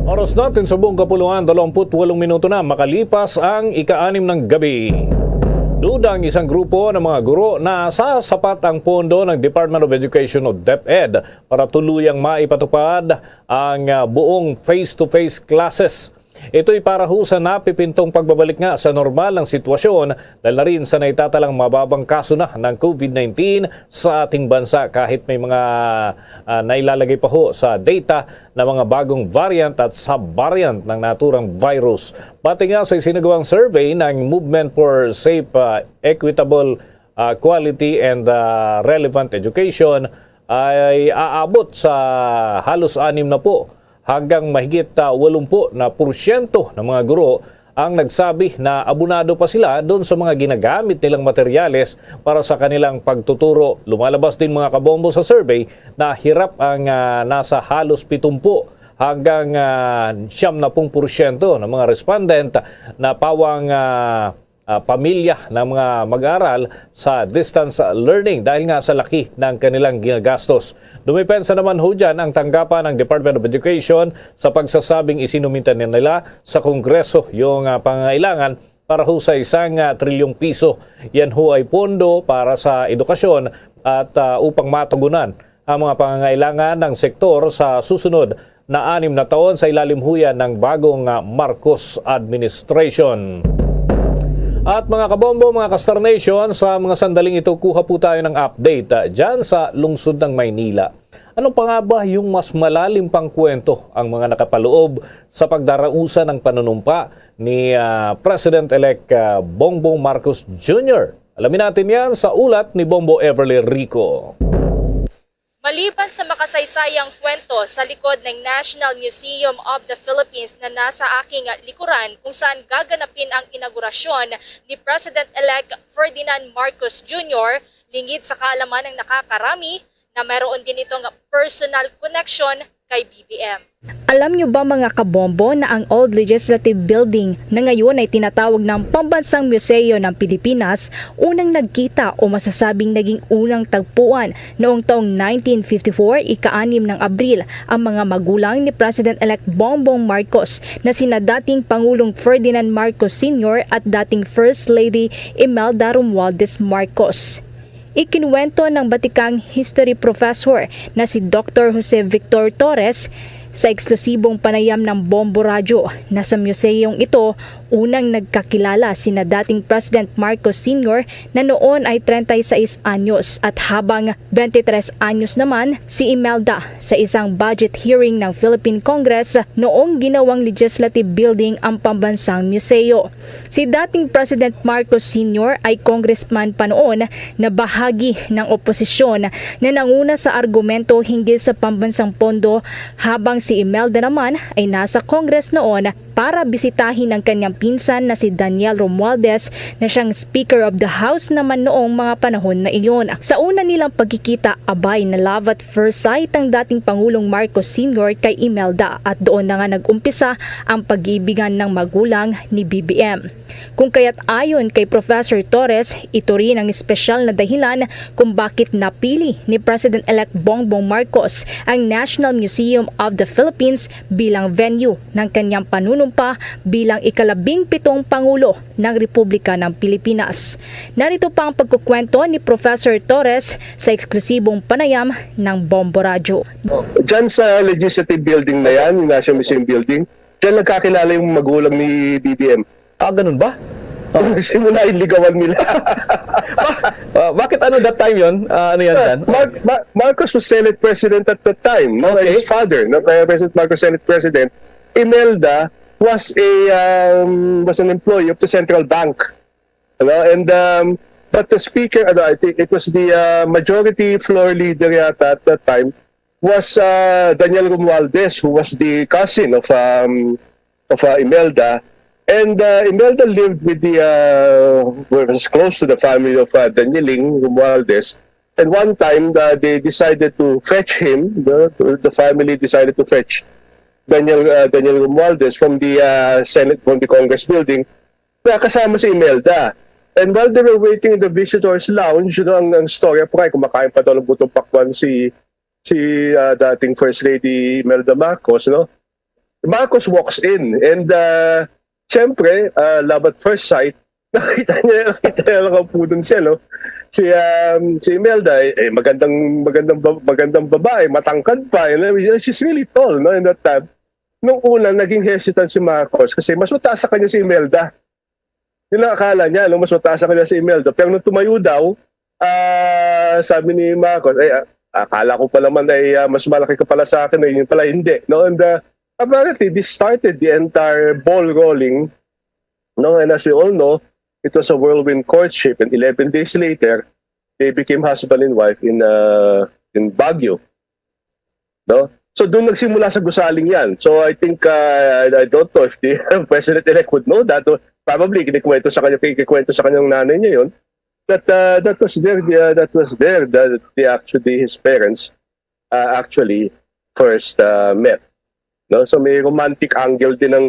Oras natin sa buong kapuluan, dalawampu't walong minuto na makalipas ang ika-anim ng gabi. Duda ang isang grupo ng mga guro na sasapat ang pondo ng Department of Education o DepEd para tuluyang maipatupad ang, ah, buong face-to-face classes. Ito'y para ho sa napipintong pagbabalik nga sa normal ng sitwasyon dahil na rin sa naitatalang mababang kaso na ng COVID nineteen sa ating bansa, kahit may mga, ah, nailalagay pa ho sa data na mga bagong variant at sub-variant ng naturang virus. Pati nga sa isinagawang survey ng Movement for Safe, ah, Equitable, ah, Quality and, ah, Relevant Education ay aabot sa halos anim na po hanggang mahigit, ah, walumpu na porsyento ng mga guro ang nagsabi na abonado pa sila doon sa mga ginagamit nilang materyales para sa kanilang pagtuturo. Lumalabas din, mga kabombo, sa survey na hirap ang, ah, nasa halos pitumpu hanggang, ah, siyam na pung porsyento ng mga respondent na pawang, ah, ah, pamilya ng mga mag-aaral sa distance learning dahil nga sa laki ng kanilang ginagastos. Dumipensa naman ho dyan ang tanggapan ng Department of Education sa pagsasabing isinuminta na nila sa Kongreso yung, ah, pangangailangan para ho sa isang, ah, trilyong piso. Yan ho ay pondo para sa edukasyon at, ah, upang matugunan ang mga pangangailangan ng sektor sa susunod na anim na taon sa ilalim ho yan ng bagong, ah, Marcos administration. At mga kabombo, mga ka-Star Nation, sa mga sandaling ito, kuha po tayo ng update ah, dyan sa lungsod ng Maynila. Ano pa nga ba yung mas malalim pang kwento ang mga nakapaloob sa pagdarausan ng panunumpa ni ah, President-elect ah, Bongbong Marcos Junior? Alamin natin yan sa ulat ni Bombo Everly Rico. Maliban sa makasaysayang kwento sa likod ng National Museum of the Philippines na nasa aking likuran, kung saan gaganapin ang inaugurasyon ni President-elect Ferdinand Marcos Junior, lingid sa kaalaman ng nakakarami na mayroon din itong personal connection kay B B M. Alam niyo ba, mga kabombo, na ang Old Legislative Building na ngayon ay tinatawag ng Pambansang Museo ng Pilipinas, unang nagkita o masasabing naging unang tagpuan noong taong nineteen fifty-four, ika-anim ng Abril, ang mga magulang ni President-elect Bongbong Marcos na sina dating Pangulong Ferdinand Marcos Senior at dating First Lady Imelda Romualdez Marcos. Ikinwento ng batikang history professor na si Doktor Jose Victor Torres sa eksklusibong panayam ng Bombo Radyo na sa museyong ito unang nagkakilala sina dating President Marcos Senior na noon ay treinta y seis anyos at habang twenty-tres anyos naman si Imelda sa isang budget hearing ng Philippine Congress noong ginawang Legislative Building ang pambansang museo. Si dating President Marcos Senior ay congressman pa noon na bahagi ng oposisyon na nanguna sa argumento hinggil sa pambansang pondo, habang si Imelda naman ay nasa Congress noon para bisitahin ang kanyang pinsan na si Daniel Romualdez na siyang Speaker of the House naman noong mga panahon na iyon. Sa una nilang pagkikita, abay, na love at first sight ang dating Pangulong Marcos Senior kay Imelda at doon na nga nag-umpisa ang pag-iibigan ng magulang ni B B M. Kung kaya't ayon kay Professor Torres, ito rin ang espesyal na dahilan kung bakit napili ni President-elect Bongbong Marcos ang National Museum of the Philippines bilang venue ng kanyang panunumpa bilang ikalabing pitong Pangulo ng Republika ng Pilipinas. Narito pa ang pagkukwento ni Professor Torres sa eksklusibong panayam ng Bombo Radyo. Diyan sa Legislative Building na yan, yung National Museum Building, diyan nagkakilala yung magulang ni B B M. Ah, ganun ba? Simula yung ligawan nila. Ah, bakit ano that time yon? Ah, ano yan, Dan? Mar- Mar- Marcos was Senate President at that time. No? Okay. His father, no? Kaya President Marcos, Senate President. Imelda was a um, was an employee of the central bank. Ano? And um, but the speaker, ano, I think it was the uh, majority floor leader yata at that time was uh, Daniel Romualdez, who was the cousin of um, of uh, Imelda. And uh, Imelda lived with the uh, was close to the family of uh, Danieling Romualdez. And one time uh, they decided to fetch him. The, the family decided to fetch Daniel uh, Daniel Romualdez from the uh, Senate, from the Congress building. Kaya kasama si Imelda. And while they were waiting in the visitors lounge, you know, ang, ang story pa nga, kumakain pa daw ng butong pakwan si si uh, dating First Lady Imelda Marcos, no? Marcos walks in and uh, syempre, uh, love at first sight, nakita niya, nakita niya lang ang puno siya, no? Si, um, si Imelda, eh, eh, magandang, magandang, ba- magandang babae, matangkad pa, you know? She's really tall, no, in that time. Nung una, naging hesitant si Marcos kasi mas mataas sa kanya si Imelda. Yun ang akala niya, no? Mas mataas sa kanya si Imelda. Pero nung tumayo daw, ah, sabi ni Marcos, ay, ah, akala ko pa naman ay ah, mas malaki ka pala sa akin, eh, yun pala hindi, no? And uh, apparently, this started the entire ball rolling, no? And as we all know, it was a whirlwind courtship, and eleven days later, they became husband and wife in uh, in Baguio, no? So doon nagsimula sa gusaling yan. So I think uh, I don't know if the president-elect would know that. Probably kinikwento sa kanya, kinikwento sa kanyang nanay niya yun. That uh, that was there, uh, that was there that the, actually his parents uh, actually first uh, met. No? So may romantic angle din ng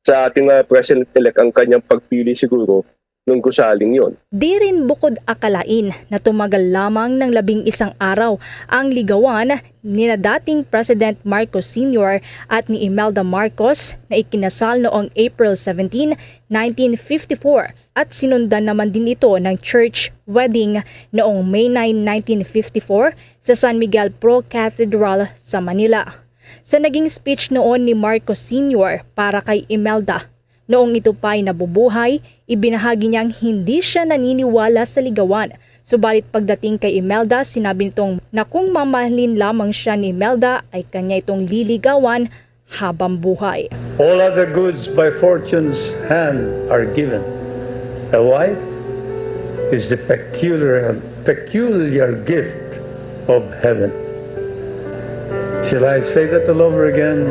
sa ating uh, president-elect ang kanyang pagpili siguro nung gusaling yon. Di rin bukod akalain na tumagal lamang ng labing isang araw ang ligawan nina dating President Marcos Senior at ni Imelda Marcos na ikinasal noong April seventeen, nineteen fifty-four, at sinundan naman din ito ng church wedding noong May nine, nineteen fifty-four sa San Miguel Pro Cathedral sa Manila. Sa naging speech noon ni Marcos Senior para kay Imelda, Noong ito pa'y nabubuhay, ibinahagi niyang hindi siya naniniwala sa ligawan. Subalit pagdating kay Imelda, sinabi nitong na kung mamahalin lamang siya ni Imelda ay kanya itong liligawan habang buhay. All other goods by fortune's hand are given. A wife is the peculiar, peculiar gift of heaven. Shall I say that all over again?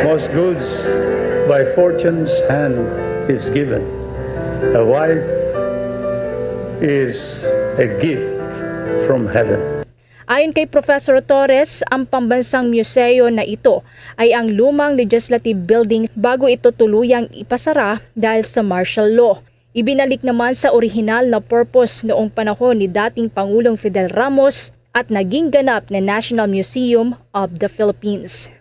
Most goods by fortune's hand is given. A wife is a gift from heaven. Ayon kay Professor Torres, ang pambansang museo na ito ay ang lumang legislative building bago ito tuluyang ipasara dahil sa martial law. Ibinalik naman sa orihinal na purpose noong panahon ni dating Pangulong Fidel Ramos at naging ganap na National Museum of the Philippines.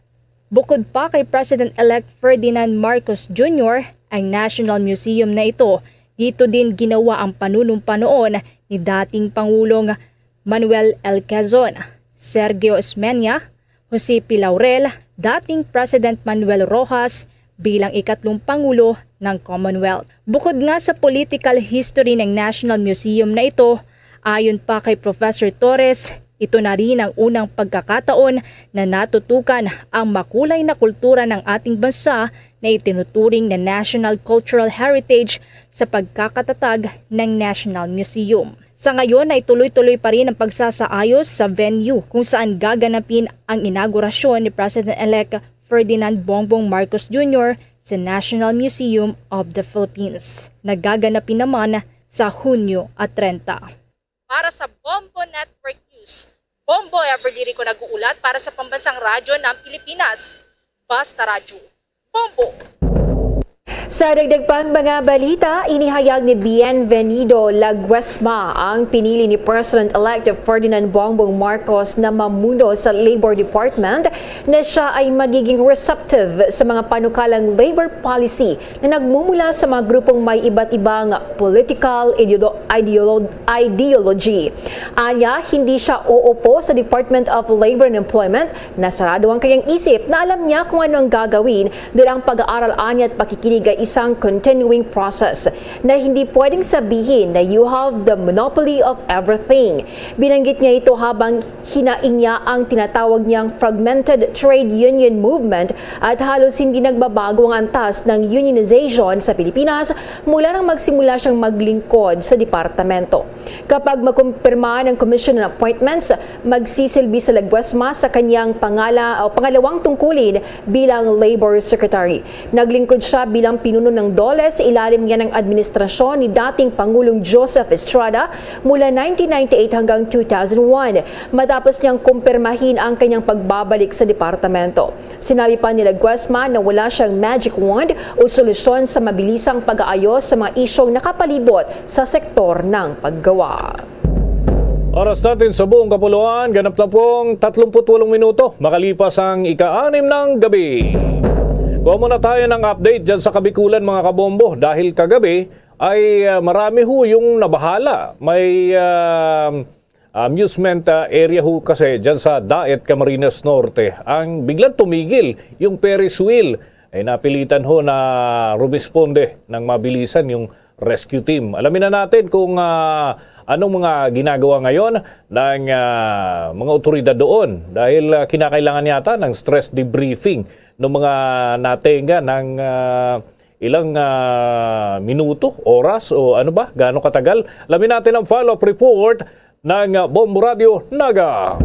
Bukod pa kay President-elect Ferdinand Marcos Junior, ang National Museum na ito, dito din ginawa ang panunumpa noon ni dating Pangulong Manuel L. Quezon, Sergio Osmeña, Jose P. Laurel, dating President Manuel Roxas bilang ikatlong Pangulo ng Commonwealth. Bukod nga sa political history ng National Museum na ito, ayon pa kay Professor Torres, ito na rin ang unang pagkakataon na natutukan ang makulay na kultura ng ating bansa na itinuturing na National Cultural Heritage sa pagkakatatag ng National Museum. Sa ngayon ay tuloy-tuloy pa rin ang pagsasaayos sa venue kung saan gaganapin ang inaugurasyon ni President-elect Ferdinand Bongbong Marcos Junior sa National Museum of the Philippines, na gaganapin naman sa Hunyo at trenta. Para sa Bombo Network News, Bombo Everly Rico nag-uulat para sa Pambansang Radyo ng Pilipinas, Basta Radyo. Bombo! Sa dagdag pang mga balita, inihayag ni Bienvenido Laguesma ang pinili ni President-elect Ferdinand Bongbong Marcos na mamuno sa Labor Department, na siya ay magiging receptive sa mga panukalang labor policy na nagmumula sa mga grupong may iba't ibang political ideolo- ideolo- ideology. Anya, hindi siya uupo sa Department of Labor and Employment. Nasarado ang kanyang isip na alam niya kung ano ang gagawin, dahil ang pag-aaral anya at pakikinig ay isang continuing process na hindi pwedeng sabihin na you have the monopoly of everything. Binanggit niya ito habang hinaing niya ang tinatawag niyang fragmented trade union movement, at halos hindi nagbabago ang antas ng unionization sa Pilipinas mula nang magsimula siyang maglingkod sa departamento. Kapag makumpirma ng Commission on Appointments, magsisilbi si Laguesma sa kanyang pangala o pangalawang tungkulin bilang Labor Secretary. Naglingkod siya bilang pinuno ng DOLE sa ilalim niya ng administrasyon ni dating Pangulong Joseph Estrada mula nineteen ninety-eight hanggang two thousand one, matapos niyang kumpirmahin ang kanyang pagbabalik sa departamento. Sinabi pa ni Laguesma na wala siyang magic wand o solusyon sa mabilisang pag-aayos sa mga isyong nakapalibot sa sektor ng paggawa. Oras natin sa buong kapuluan, ganap na pong tatlumpu't walong minuto makalipas ang ika-anim ng gabi. Kuha muna tayo ng update dyan sa Kabikulan, mga kabombo, dahil kagabi ay ah, marami ho yung nabahala. May ah, amusement ah, area ho kasi dyan sa Daet, Camarines Norte ang biglang tumigil yung Ferris wheel. Ay napilitan ho na rumisponde ng mabilisan yung rescue team. Alamin na natin kung ah, anong mga ginagawa ngayon ng ah, mga otoridad doon dahil ah, kinakailangan yata ng stress debriefing ng mga natenga ng ah, ilang ah, minuto, oras o ano ba, gaano katagal. Alamin natin ang follow-up report ng ah, Bombo Radio Naga.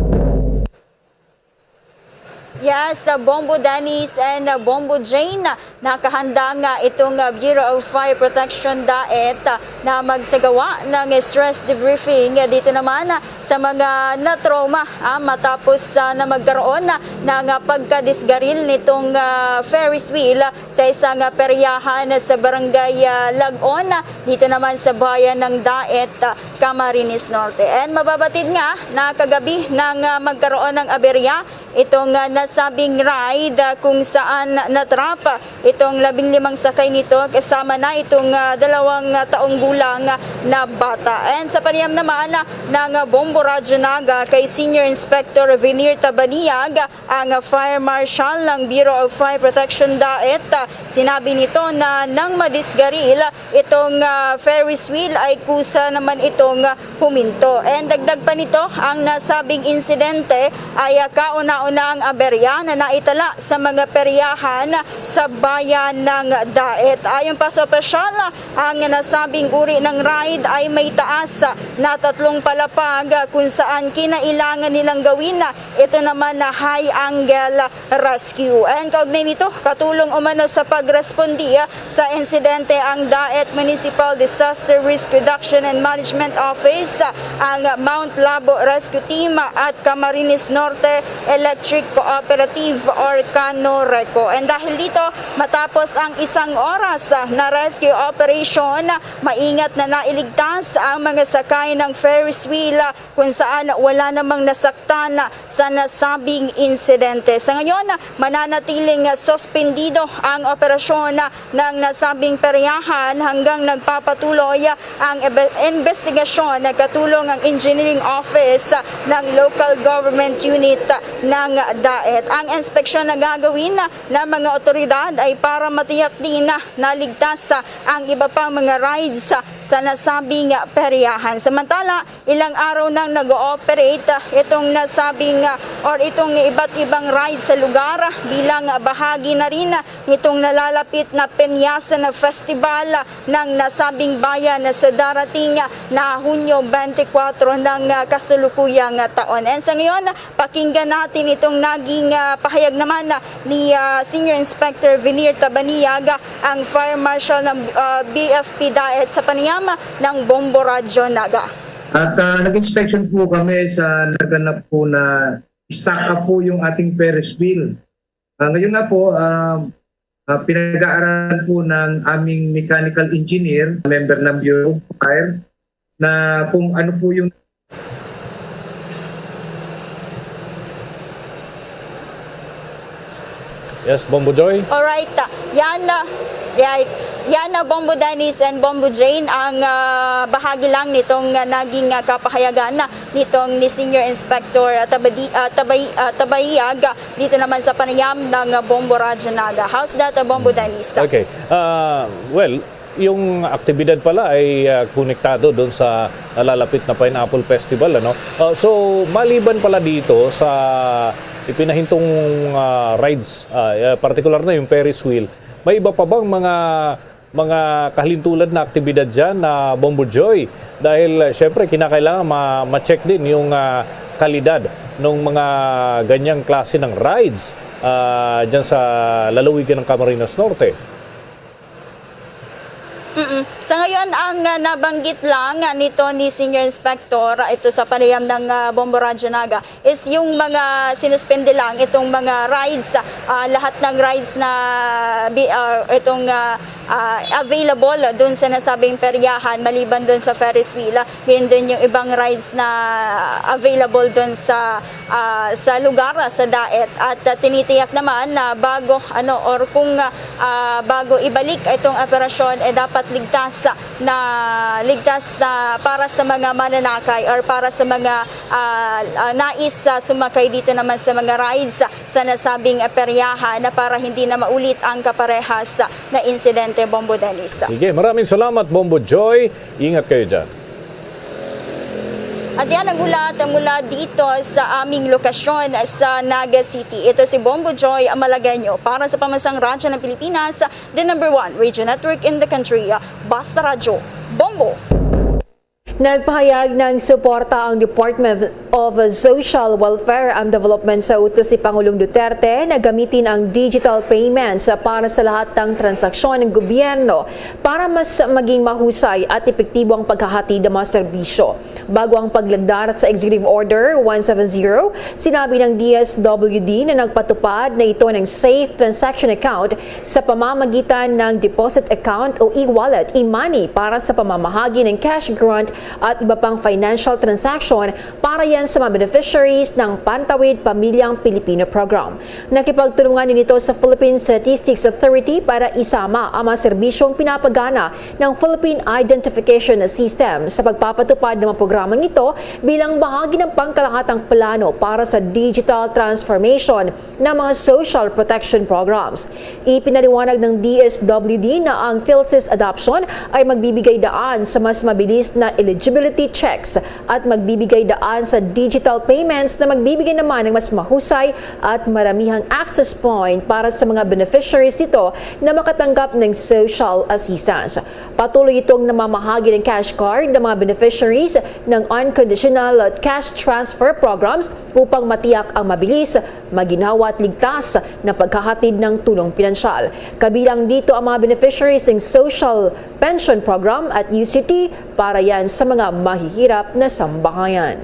Yes, uh, Bombo Dennis and uh, Bombo Jane, nakahanda nga itong uh, Bureau of Fire Protection Daet uh, na magsagawa ng stress debriefing dito naman uh, sa mga na-trauma ah, matapos uh, na magkaroon uh, ng uh, pagkadisgaril nitong uh, Ferris wheel sa isang uh, peryahan sa barangay uh, Lagon uh, dito naman sa bayan ng Daet, uh, Camarines Norte. And mababatid nga na kagabi nang uh, magkaroon ng aberya itong ah, nasabing ride ah, kung saan na-trap itong labing limang sakay nito kasama na itong ah, dalawang ah, taong gulang na bata. And sa panayam naman ah, ng ah, bomba Radyo Naga kay Senior Inspector Venir Tabaniag, ang Fire Marshal ng Bureau of Fire Protection Daet. Sinabi nito na nang madisgaril itong, ah, Ferris wheel ay kusa naman itong, ah, huminto. And dagdag pa nito, ang nasabing insidente ay, ah, kauna-unang aberya na naitala sa mga peryahan sa bayan ng Daet. Ayon pa sa opisyal, ang nasabing uri ng ride ay may taas na tatlong palapag, kung saan kinailangan nilang gawin ito naman na high angle rescue. And kaugnay nito, katulong umano sa pagresponde sa insidente ang Daet Municipal Disaster Risk Reduction and Management Office, ang Mount Labo Rescue Team at Camarines Norte Electric Cooperative or Canoreco. And dahil dito, matapos ang isang oras na rescue operation, maingat na nailigtas ang mga sakay ng Ferris wheel, kung saan wala namang nasaktan sa nasabing insidente. Sa ngayon, mananatiling suspendido ang operasyon ng nasabing peryahan hanggang nagpapatuloy ang ebe-, investigasyon. Nagkatulong ang Engineering Office ng Local Government Unit ng Daet. Ang inspeksyon na gagawin ng mga otoridad ay para matiyak din na naligtas ang iba pang mga rides sa nasabing peryahan. Samantala, ilang araw nang nag-ooperate itong nasabing, ah, or itong iba't ibang ride sa lugar, bilang bahagi na rin nitong nalalapit na Peñas na Festival ng nasabing bayan sa darating na Hunyo twenty-four ng, ah, kasalukuyang, ah, taon. And sa ngayon, pakinggan natin itong naging, ah, pahayag naman, ah, ni, ah, Senior Inspector Venir Tabaniag, ang Fire Marshal ng, ah, B F P Daet sa panayam ng Bombo Radyo Naga. At, ah, nag-inspection po kami sa naganap po na stock up po yung ating Ferris wheel. Ah, ngayon nga po, ah, ah, pinag-aaralan po ng aming mechanical engineer, member ng Bureau of Fire, na kung ano po yung Yes, Bombo Joy? Alright. Yan, ah, right. Yan, ah, Bombo Dennis and Bombo Jane, ang, ah, bahagi lang nitong, ah, naging, ah, kapahayagan na nitong ni Senior Inspector, ah, Tabadi-, ah, Tabay-, ah, Tabayag, ah, dito naman sa panayam ng, ah, Bombo Radyo Naga. How's that, ah, Bombo Dennis? Okay. Ah, well, yung aktibidad pala ay, ah, konektado doon sa nalalapit na Pineapple Festival, ano? Ah, so, maliban pala dito sa ipinahintong, ah, rides, ah, ah, partikular na yung Ferris wheel, may iba pa bang mga, mga kahalintulad na aktibidad dyan na, Bombo Joy? Dahil, ah, syempre, kinakailangan ma-, ma-check din yung, ah, kalidad ng mga ganyang klase ng rides, ah, dyan sa lalawigan ng Camarines Norte. Mm-mm. Sa ngayon, ang, ah, nabanggit lang, ah, nito ni Senior Inspector, ah, ito sa panayam ng, ah, Bombo Radyo Naga, is yung mga sinuspende lang, itong mga rides, ah, lahat ng rides na bi-, ah, itong, ah, ah, available dun sa nasabing peryahan, maliban dun sa Ferris wheel, ah, yun dun yung ibang rides na available dun sa, ah, sa lugar, ah, sa Daet. At, ah, tinitiyak naman na bago, ano, or kung, ah, ah, bago ibalik itong operasyon, eh, dapat ligtas na, ligtas na para sa mga mananakay or para sa mga, ah, ah, nais, ah, sumakay dito naman sa mga rides sa nasabing, ah, peryahan na para hindi na maulit ang kaparehas na insidente, Bombo Dennis. Sige, maraming salamat, Bombo Joy. Ingat kayo dyan. At yan ang ulat mula dito sa aming lokasyon sa Naga City. Ito si Bombo Joy Malagueño para sa Pambansang Radyo ng Pilipinas, the number one radio network in the country. Basta Radyo, Bombo! Nagpahayag ng suporta ang Department of Social Welfare and Development sa utos ni Pangulong Duterte na gamitin ang digital payments para sa lahat ng transaksyon ng gobyerno para mas maging mahusay at epektibo ang paghahatid ng mga serbisyo. Bago ang paglagdar sa Executive Order one seven zero, sinabi ng D S W D na nagpatupad na ito ng Safe Transaction Account sa pamamagitan ng deposit account o e-wallet, e-money para sa pamamahagi ng cash grant at iba pang financial transaction para yan sa mga beneficiaries ng Pantawid Pamilyang Pilipino Program. Nakipagtulungan din ito sa Philippine Statistics Authority para isama ang mga serbisyong pinapagana ng Philippine Identification System sa pagpapatupad ng mga programang ito bilang bahagi ng pangkalahatang plano para sa digital transformation ng mga social protection programs. Ipinaliwanag ng D S W D na ang PhilSys adoption ay magbibigay daan sa mas mabilis na eligibility checks at magbibigay daan sa digital payments na magbibigay naman ng mas mahusay at maramihang access point para sa mga beneficiaries nito na makatanggap ng social assistance. Patuloy itong namamahagi ng cash card ng mga beneficiaries ng unconditional cash transfer programs upang matiyak ang mabilis, maginhawa at ligtas na paghahatid ng tulong pinansyal. Kabilang dito ang mga beneficiaries ng Social Pension Program at U C T para yan sa mga mahihirap na sambahayan.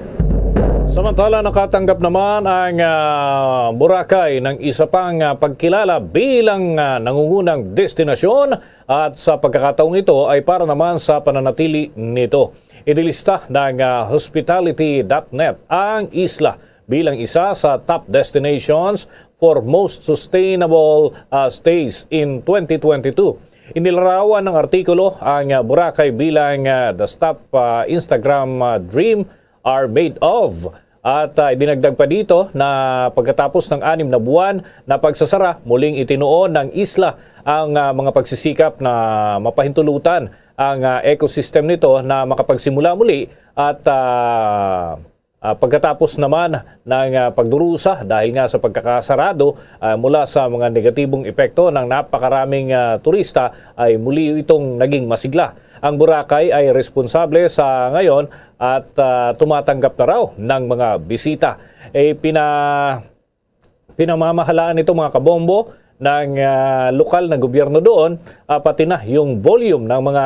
Samantala, nakatanggap naman ang ah, Boracay ng isa pang ah, pagkilala bilang ah, nangungunang destinasyon, at sa pagkakataong ito ay para naman sa pananatili nito. Inilista ng ah, hospitality dot net ang isla bilang isa sa top destinations for most sustainable ah, stays in twenty twenty-two. Inilarawan ng artikulo ang ah, Boracay bilang ah, the top ah, Instagram ah, dream are made of. At ah, idinagdag pa dito na pagkatapos ng anim na buwan na pagsasara, muling itinuon ng isla ang ah, mga pagsisikap na mapahintulutan ang ah, ecosystem nito na makapagsimula muli at ah, ah, pagkatapos naman ng ah, pagdurusa dahil nga sa pagkakasarado ah, mula sa mga negatibong epekto ng napakaraming ah, turista, ay muli itong naging masigla. Ang Boracay ay responsable sa ngayon at ah, tumatanggap na raw ng mga bisita. E, pina, pinamamahalaan ito, mga kabombo, ng ah, lokal na gobyerno doon, ah, pati na yung volume ng mga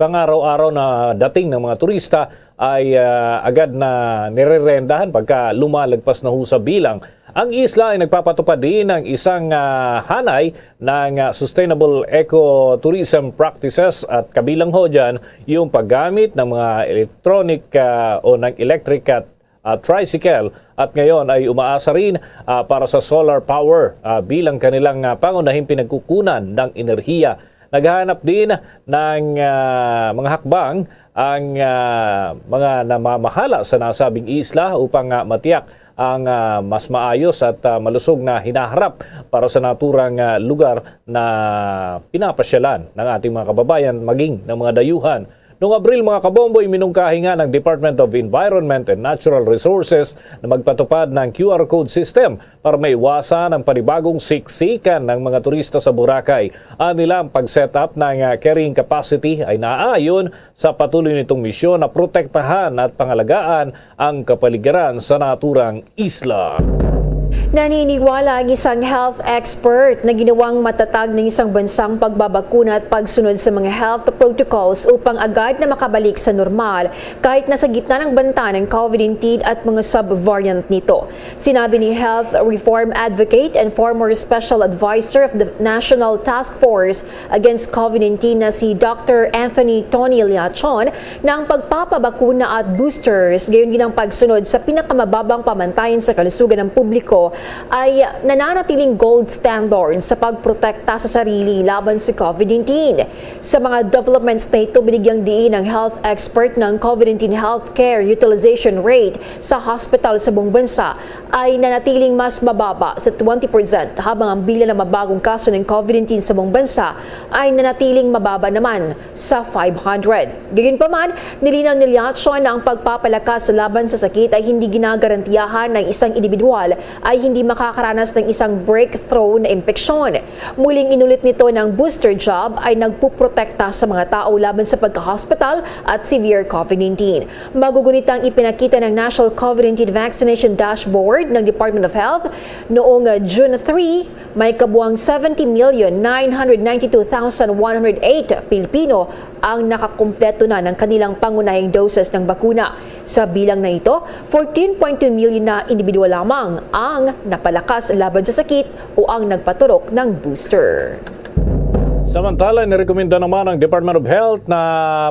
pang-araw-araw na dating ng mga turista ay ah, agad na nirerendahan pagka lumalagpas na ho sa bilang. Ang isla ay nagpapatupad din ng isang ah, hanay ng ah, sustainable ecotourism practices, at kabilang ho dyan yung paggamit ng mga electronic ah, o ng electric at ah, tricycle, at ngayon ay umaasa rin ah, para sa solar power ah, bilang kanilang ah, pangunahing pinagkukunan ng enerhiya. Naghahanap din ng ah, mga hakbang ang ah, mga namamahala sa nasabing isla upang ah, matiyak ang ah, mas maayos at ah, malusog na hinaharap para sa naturang ah, lugar na pinapasyalan ng ating mga kababayan, maging ng mga dayuhan. Noong Abril, mga kabombo, iminungkahi nga ng Department of Environment and Natural Resources na magpatupad ng Q R code system para maiwasan ang panibagong siksikan ng mga turista sa Boracay. Ang nilang pag-set up ng ah, carrying capacity ay naaayon sa patuloy nitong misyon na protektahan at pangalagaan ang kapaligiran sa naturang isla. Naniniwala ang isang health expert na ginawang matatag ng isang bansang pagbabakuna at pagsunod sa mga health protocols upang agad na makabalik sa normal kahit nasa gitna ng banta ng COVID nineteen at mga sub-variant nito. Sinabi ni health reform advocate and former special advisor of the National Task Force against COVID nineteen na si Doctor Anthony Tony Liachon na ang pagpapabakuna at boosters, gayon din ang pagsunod sa pinakamababang pamantayan sa kalusugan ng publiko ay nananatiling gold standard sa pagprotekta sa sarili laban sa COVID nineteen. Sa mga developments na ito, binigyang diin ng health expert ng COVID nineteen healthcare utilization rate sa hospital sa buong bansa ay nanatiling mas mababa sa twenty percent, habang ang bilang ng mabagong kaso ng COVID nineteen sa buong bansa ay nanatiling mababa naman sa five hundred. Gayunpaman, nilinaw ni Liachon na ang pagpapalakas laban sa sakit ay hindi ginagarantiyahan na ang isang individual ay hindi makakaranas ng isang breakthrough na impeksyon. Muling inulit nito na ang booster jab ay nagpuprotekta sa mga tao laban sa pagka-hospital at severe COVID nineteen. Magugunit ang ipinakita ng National COVID nineteen Vaccination Dashboard ng Department of Health. Noong uh, June three, may kabuang seventy million nine hundred ninety-two thousand one hundred eight Pilipino ang nakakumpleto na ng kanilang pangunahing doses ng bakuna. Sa bilang na ito, fourteen point two million na individual lamang ang napalakas laban sa sakit o ang nagpaturok ng booster. Samantala, nirekomenda naman ng Department of Health na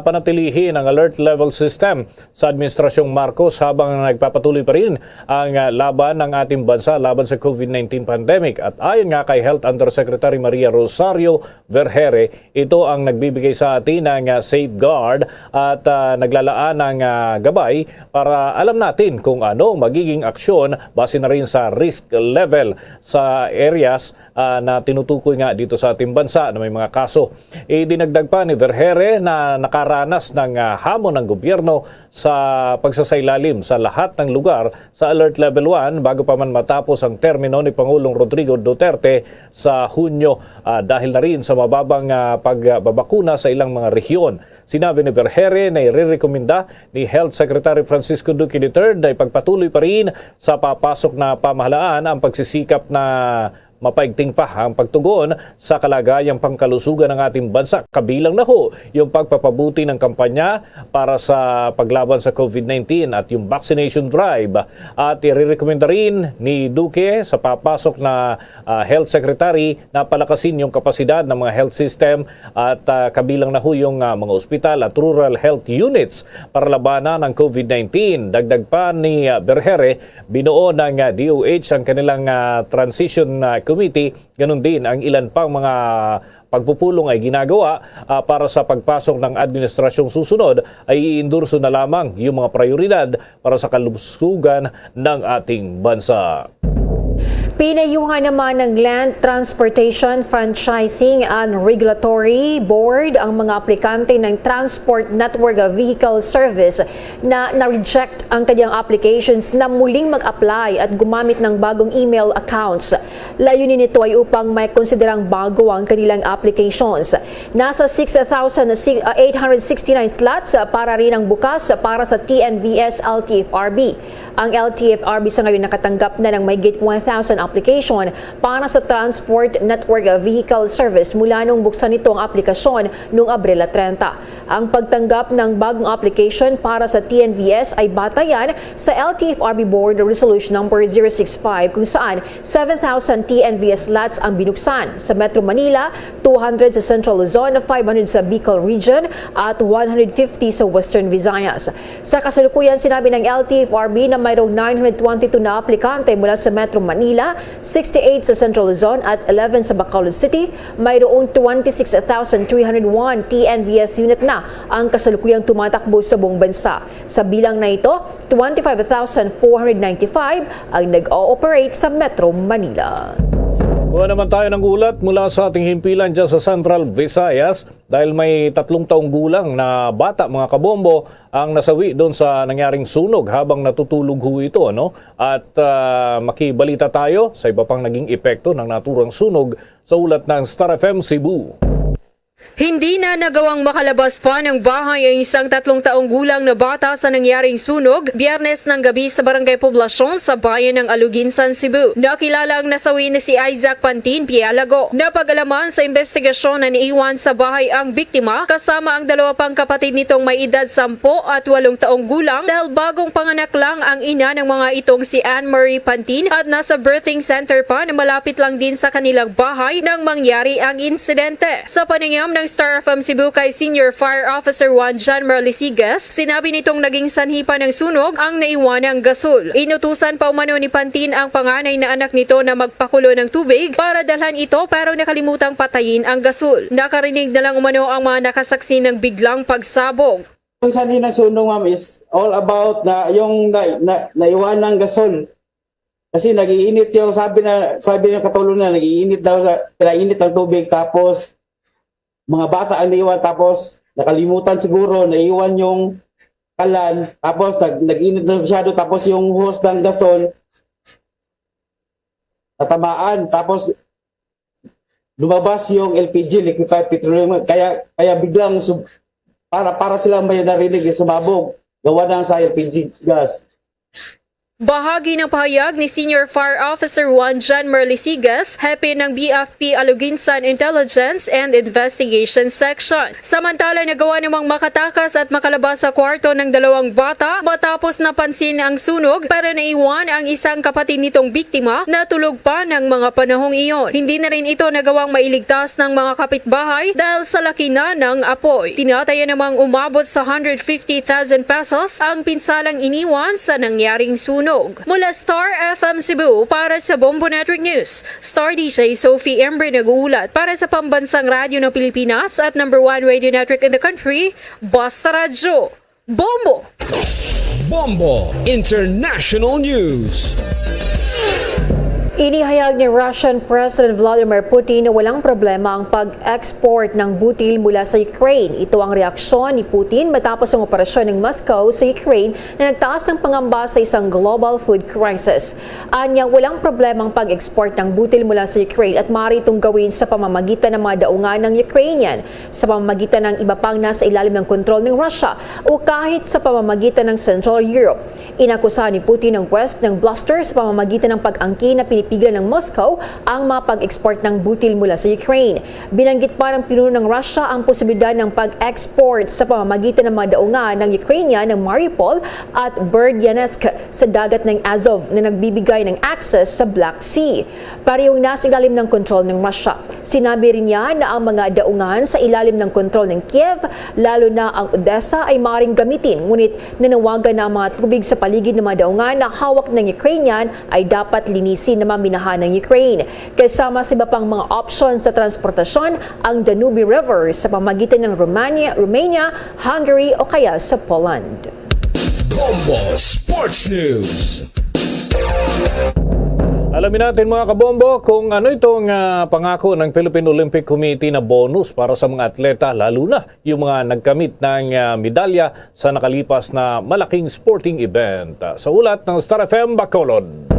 panatilihin ang alert level system sa Administrasyong Marcos habang nagpapatuloy pa rin ang, ah, laban ng ating bansa laban sa COVID nineteen pandemic. At ayon nga kay Health Undersecretary Maria Rosario Vergere, ito ang nagbibigay sa atin ng, ah, safeguard at, ah, naglalaan ng, ah, gabay para alam natin kung ano magiging aksyon base na rin sa risk level sa areas, ah, na tinutukoy nga dito sa ating bansa na may mga kaso. Idinagdag pa ni Vergere na nakaranas ng, ah, hamon ng gobyerno sa pagsasailalim sa lahat ng lugar sa Alert Level one bago pa man matapos ang termino ni Pangulong Rodrigo Duterte sa Hunyo, ah, dahil na rin sa mababang, ah, pagbabakuna sa ilang mga rehiyon. Sinabi ni Vergere na irerekomenda ni Health Secretary Francisco Duque the third na ipagpatuloy pa rin sa papasok na pamahalaan ang pagsisikap na mapaigting pa ang pagtugon sa kalagayang pangkalusugan ng ating bansa, kabilang na ho yung pagpapabuti ng kampanya para sa paglaban sa COVID nineteen at yung vaccination drive. At irerekomenda rin ni Duque sa papasok na, ah, health secretary na palakasin yung kapasidad ng mga health system at, ah, kabilang na ho yung, ah, mga ospital at rural health units para labanan ang COVID nineteen. Dagdag pa ni, ah, Vergere, binuo ng, ah, D O H ang kanilang, ah, transition, ah, committee, ganun din ang ilan pang mga pagpupulong ay ginagawa, ah, para sa pagpasok ng administrasyong susunod ay iendorso na lamang yung mga prioridad para sa kalusugan ng ating bansa. Pinayuhan naman ng Land Transportation Franchising and Regulatory Board ang mga aplikante ng Transport Network Vehicle Service na na-reject ang kanilang applications na muling mag-apply at gumamit ng bagong email accounts. Layunin nito ay upang may konsiderang bago ang kanilang applications. Nasa six thousand eight hundred sixty-nine slots para rin ang bukas para sa T N V S L T F R B. Ang L T F R B sa ngayon nakatanggap na ng mahigit one thousand application para sa Transport Network Vehicle Service mula nung buksan nito ang aplikasyon noong Abril treinta. Ang pagtanggap ng bagong application para sa T N V S ay batayan sa L T F R B Board Resolution Number zero six five, kung saan seven thousand T N V S slots ang binuksan sa Metro Manila, two hundred sa Central Luzon, five hundred sa Bicol Region, at one hundred fifty sa Western Visayas. Sa kasalukuyan, sinabi ng L T F R B na mayroong nine hundred twenty-two na aplikante mula sa Metro Manila, sixty-eight sa Central Luzon, at eleven sa Bacolod City. Mayroong twenty-six thousand three hundred one T N V S unit na ang kasalukuyang tumatakbo sa buong bansa. Sa bilang na ito, twenty-five thousand four hundred ninety-five ang nag-ooperate sa Metro Manila. Kuha naman tayo ng ulat mula sa ating himpilan dyan sa Central Visayas, dahil may tatlong taong gulang na bata, mga kabombo, ang nasawi doon sa nangyaring sunog habang natutulog ho ito, ano? At, ah, makibalita tayo sa iba pang naging epekto ng naturang sunog sa ulat ng Star F M Cebu. Hindi na nagawang makalabas pa ng bahay ang isang tatlong taong gulang na bata sa nangyaring sunog Biyernes ng gabi sa Barangay Poblacion sa bayan ng Aluginsan, Cebu. Nakilala ang nasawi na si Isaac Pantin Pialago. Napag-alaman sa investigasyon na naiwan sa bahay ang biktima kasama ang dalawa pang kapatid nitong may edad sampo at walong taong gulang dahil bagong panganak lang ang ina ng mga itong si Anne Marie Pantin at nasa birthing center pa na malapit lang din sa kanilang bahay nang mangyari ang insidente. Sa panayam ng Star F M Cebu kay Senior Fire Officer one John Merlisigas, sinabi nitong naging sanhi pa ng sunog ang naiwanang gasol. Inutusan pa umano ni Pantin ang panganay na anak nito na magpakulo ng tubig para dalhan ito, pero nakalimutang patayin ang gasol. Nakarinig na lang umano ang mga nakasaksi ng biglang pagsabog. Ang sanhi ng sunog, ma'am, is all about na yung na, na, naiwanang gasol. Kasi nag-iinit yung, sabi na, sabi ng katulong na, nag-iinit daw, sa, pinainit ang tubig, tapos mga bata ang naiwan, tapos nakalimutan siguro, naiwan yung kalan, tapos nag, nag-init na masyado, tapos yung hose ng gasol, natamaan, tapos lumabas yung L P G, liquefied petroleum, kaya, kaya biglang sub, para, para silang may narinig na sumabog, gawa ng sa L P G gas. Bahagi ng pahayag ni Senior Fire Officer one John Merlisigas, hepe ng B F P Aloguinsan Intelligence and Investigation Section. Samantala, nagawa namang makatakas at makalabas sa kwarto ng dalawang bata matapos napansin ang sunog, pero naiwan ang isang kapatid nitong biktima na tulog pa ng mga panahong iyon. Hindi na rin ito nagawang mailigtas ng mga kapitbahay dahil sa laki na ng apoy. Tinataya namang umabot sa hundred fifty thousand pesos ang pinsalang iniwan sa nangyaring sunog. Mula Star F M Cebu, para sa Bombo Network News, Star D J Sophie Embre nag-uulat para sa Pambansang Radyo ng Pilipinas at number one radio network in the country, Basta Radyo. Bombo! Bombo International News. Inihayag ni Russian President Vladimir Putin na walang problema ang pag-export ng butil mula sa Ukraine. Ito ang reaksyon ni Putin matapos ang operasyon ng Moscow sa Ukraine na nagtaas ng pangamba sa isang global food crisis. Anya, walang problema ang pag-export ng butil mula sa Ukraine at maaari itong gawin sa pamamagitan ng mga daungan ng Ukrainian, sa pamamagitan ng iba pang nasa ilalim ng kontrol ng Russia o kahit sa pamamagitan ng Central Europe. Inakusahan ni Putin ang West ng bluster sa pamamagitan ng pag-angkin na pinipigilan ng Moscow ang mga pag-export ng butil mula sa Ukraine. Binanggit pa ng pinuno ng Russia ang posibilidad ng pag-export sa pamamagitan ng mga daungan ng Ukraine ng Mariupol at Berdyansk sa dagat ng Azov na nagbibigay ng access sa Black Sea. Parehong nasa ilalim ng kontrol ng Russia. Sinabi rin niya na ang mga daungan sa ilalim ng kontrol ng Kiev, lalo na ang Odessa, ay maaaring gamitin, ngunit nanawagan na ang mga tubig sa paligid ng mga daungan na hawak ng Ukrainian ay dapat linisin na maminahan ng Ukraine. Kasama sa iba pang mga opsyon sa transportasyon ang Danube River sa pamagitan ng Romania, Romania, Hungary o kaya sa Poland. Bombo Sports News. Alamin natin, mga kabombo, kung ano itong ah, pangako ng Philippine Olympic Committee na bonus para sa mga atleta, lalo na yung mga nagkamit ng ah, medalya sa nakalipas na malaking sporting event. Ah, sa ulat ng Star F M Bacolod.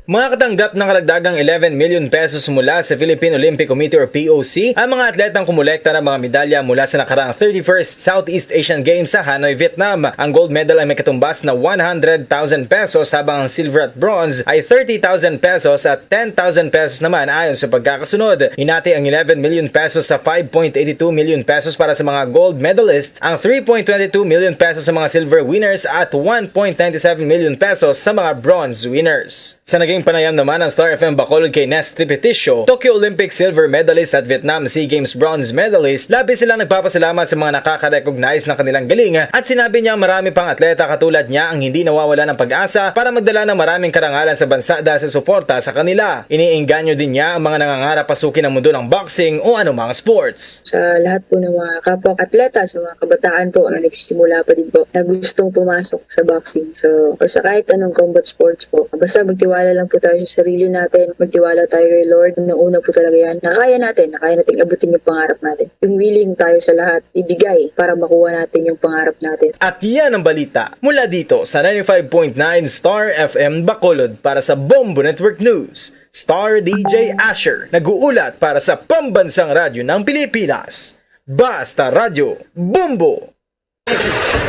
Makakatanggap ng karagdagang eleven million pesos mula sa Philippine Olympic Committee or P O C ang mga atletang kumolekta ng mga medalya mula sa nakaraang thirty-first Southeast Asian Games sa Hanoi, Vietnam. Ang gold medal ay may katumbas na one hundred thousand pesos, habang ang silver at bronze ay thirty thousand pesos at ten thousand pesos naman ayon sa pagkakasunod. Hinati ang eleven million pesos sa five point eighty two million pesos para sa mga gold medalists, ang three point twenty two million pesos sa mga silver winners at one point ninety seven million pesos sa mga bronze winners. Sa naging panayam naman ng Star F M Bacolod kay Nest Tipiticio, Tokyo Olympic silver medalist at Vietnam Sea Games bronze medalist, labis silang nagpapasalamat sa mga nakaka-recognize ng kanilang galing at sinabi niya marami pang atleta katulad niya ang hindi nawawala ng pag-asa para magdala ng maraming karangalan sa bansa dahil sa suporta sa kanila. Iniengganyo din niya ang mga nangangarap pasukin ang mundo ng boxing o anumang sports. Sa lahat po ng mga kapwa atleta, sa mga kabataan po na nagsisimula pa din po na gustong pumasok sa boxing. So, or sa kahit anong combat sports po. Basta magtiwala lang po tayo sa sarili natin, magtiwala tayo kay Lord. Unang-una po talaga yan. Nakaya natin, nakaya natin abutin yung pangarap natin. Yung willing tayo sa lahat, ibigay para makuha natin yung pangarap natin. At yan ang balita mula dito sa ninety-five point nine Star F M Bacolod. Para sa Bombo Network News, Star D J Asher, nag-uulat para sa Pambansang Radyo ng Pilipinas. Basta Radyo, Bombo!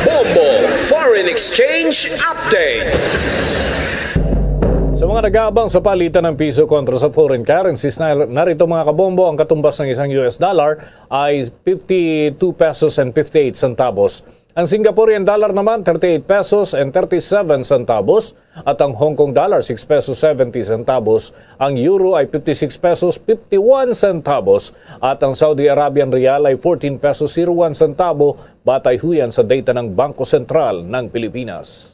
Bombo Foreign Exchange Update. Sa mga nag-aabang sa palitan ng piso kontra sa foreign currencies, na, narito, mga kabombo, ang katumbas ng isang U S dollar ay fifty-two pesos and fifty-eight centavos. Ang Singaporean dollar naman, thirty-eight pesos and thirty-seven centavos. At ang Hong Kong dollar, six pesos seventy centavos. Ang euro ay fifty-six pesos fifty-one centavos. At ang Saudi Arabian riyal ay fourteen pesos zero one centavo, batay huyan sa data ng Bangko Sentral ng Pilipinas.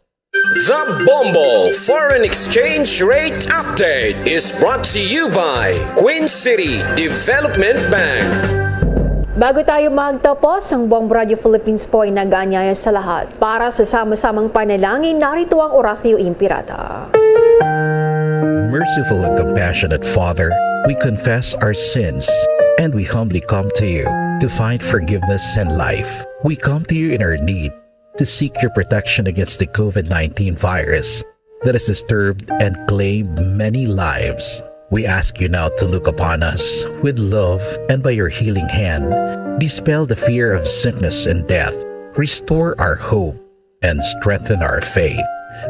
The Bombo Foreign Exchange Rate Update is brought to you by Queen City Development Bank. Bago tayo magtapos, ang Bombo Radio Philippines po ay nag-aanyaya sa lahat. Para sa sama-samang panalangin, narito ang Oratio Imperata. Merciful and compassionate Father, we confess our sins and we humbly come to you to find forgiveness and life. We come to you in our need to seek your protection against the COVID nineteen virus that has disturbed and claimed many lives. We ask you now to look upon us with love and by your healing hand, dispel the fear of sickness and death, restore our hope, and strengthen our faith.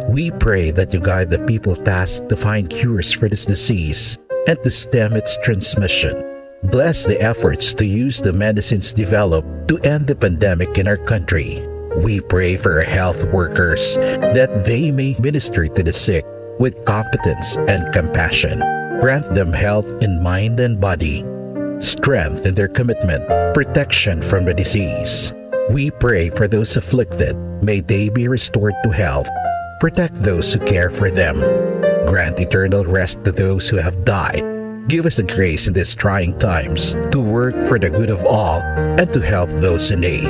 We pray that you guide the people tasked to find cures for this disease and to stem its transmission. Bless the efforts to use the medicines developed to end the pandemic in our country. We pray for our health workers that they may minister to the sick with competence and compassion. Grant them health in mind and body, strength in their commitment, protection from the disease. We pray for those afflicted. May they be restored to health. Protect those who care for them. Grant eternal rest to those who have died. Give us the grace in these trying times to work for the good of all and to help those in need.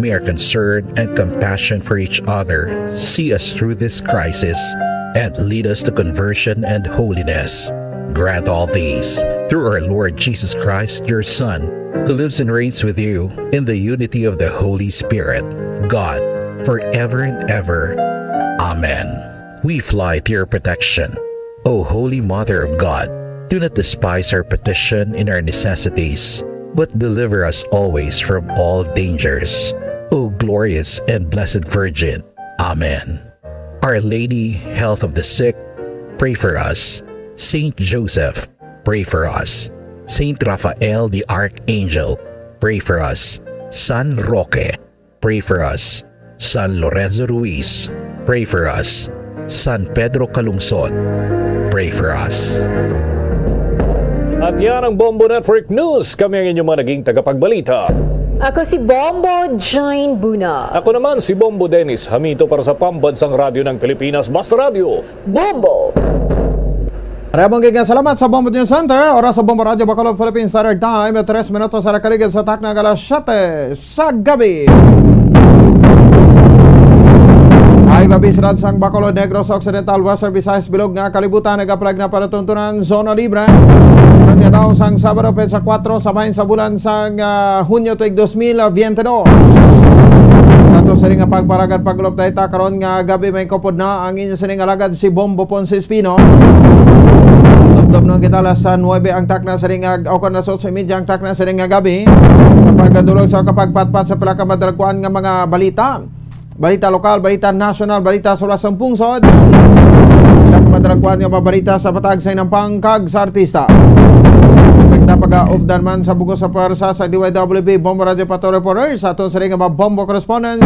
May our concern and compassion for each other see us through this crisis and lead us to conversion and holiness. Grant all these through our Lord Jesus Christ, your Son, who lives and reigns with you in the unity of the Holy Spirit, God, forever and ever. Amen. We fly to your protection. O Holy Mother of God, do not despise our petition in our necessities, but deliver us always from all dangers. O glorious and blessed Virgin. Amen. Our Lady, Health of the Sick, pray for us. Saint Joseph, pray for us. Saint Raphael the Archangel, pray for us. San Roque, pray for us. San Lorenzo Ruiz, pray for us. San Pedro Calungsod, pray for us. At yan ang Bombo Network News. Kami ang inyong mga naging tagapagbalita. Ako si Bombo Jane Buna. Ako naman si Bombo Dennis Hamito para sa Pambansang Radyo ng Pilipinas, Basta Radyo. Bombo! Maraming nga salamat sa Bombo News Center. Oras sa Bombo Radyo Bacolod Philippine Standard Time, tres minutos sa nakaligid sa takna nga alas siyete sa gabi. Ay gabi sa Sirad sang Bacolod, Negros Occidental, Western Visayas, bilog nga kalibutan, nagapalag na palatuntunan, zona libre. Sa adlaw sang Sabado, petsa kuwatro sa bahin sa bulan sang ah, Hunyo tuig dos mil biyente dos. Sa ato sini nga pagpalagad pag-update ta karon nga gabi, may kupod na ang inyo sini nga alagad si Bombo Ponce Espino. Tubtob na kita alas nuebe ang takna sini nga, o kon alas otso y media ang takna sini nga gabi. Sa pagkadulog sa kapagpatpat sa pila ka madalagkuan nga mga balita. Balita lokal, balita nasyonal, balita sa Western Pungsod. Pila ka madalagkuan nga mga balita sa patag sa inampang kag sa artista. Sa pagtapagaubdan man sa bugos sa pwersa sa D Y W B Bombo Radio Pato Reporter, sa aton sini nga mga Bombo correspondents,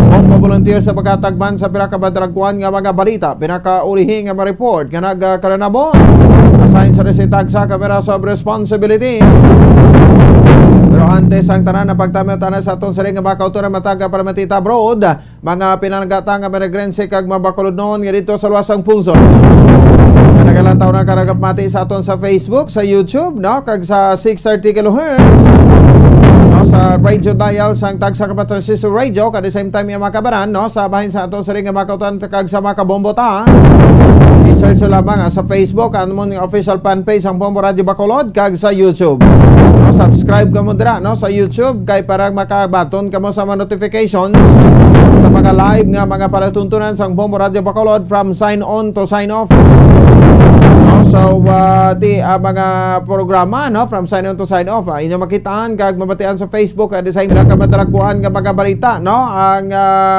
Bombo volunteers sa pagkatagman sa pila ka madalagkuan nga mga balita. Pinakaulihi nga ma-report nga nagkaranabo. Asahin sa resitag sa Cameras of Responsibility. Pero antes ang tanan, napagtamiw tanan sa aton sini nga mga kauturan matag para matita abroad. Mga pinalagata nga Maligrense kag mga Bacolodnon nga dito sa luwas sang pungsod. Nga nagalantaw na karagapmati sa aton sa Facebook, sa YouTube, no? Kag sa six thirty kilohertz, no? Sa radio dial sang Tagsa ka Patrasista Radio, kag the same time yung mga kabaran, no? Sa bahin sa aton sa ring nga mga kautan kag sa mga kabombo ta. I-search lamang ah, sa Facebook, ang amon nga official fan page ang Bombo Radio Bacolod, kag sa YouTube. No? Subscribe kamo dira, no? Sa YouTube, kay para makabaton kamo sa mga notifications sa mga live nga mga palatuntunan sang Bombo Radio Bacolod from sign on to sign off. No? So, ah, ti ah, mga programa, no, from sign on to sign off, ah, inyo makitaan kag mabatian sa Facebook, ah, design na kamadalakuan nga mga balita, no? Ang ah,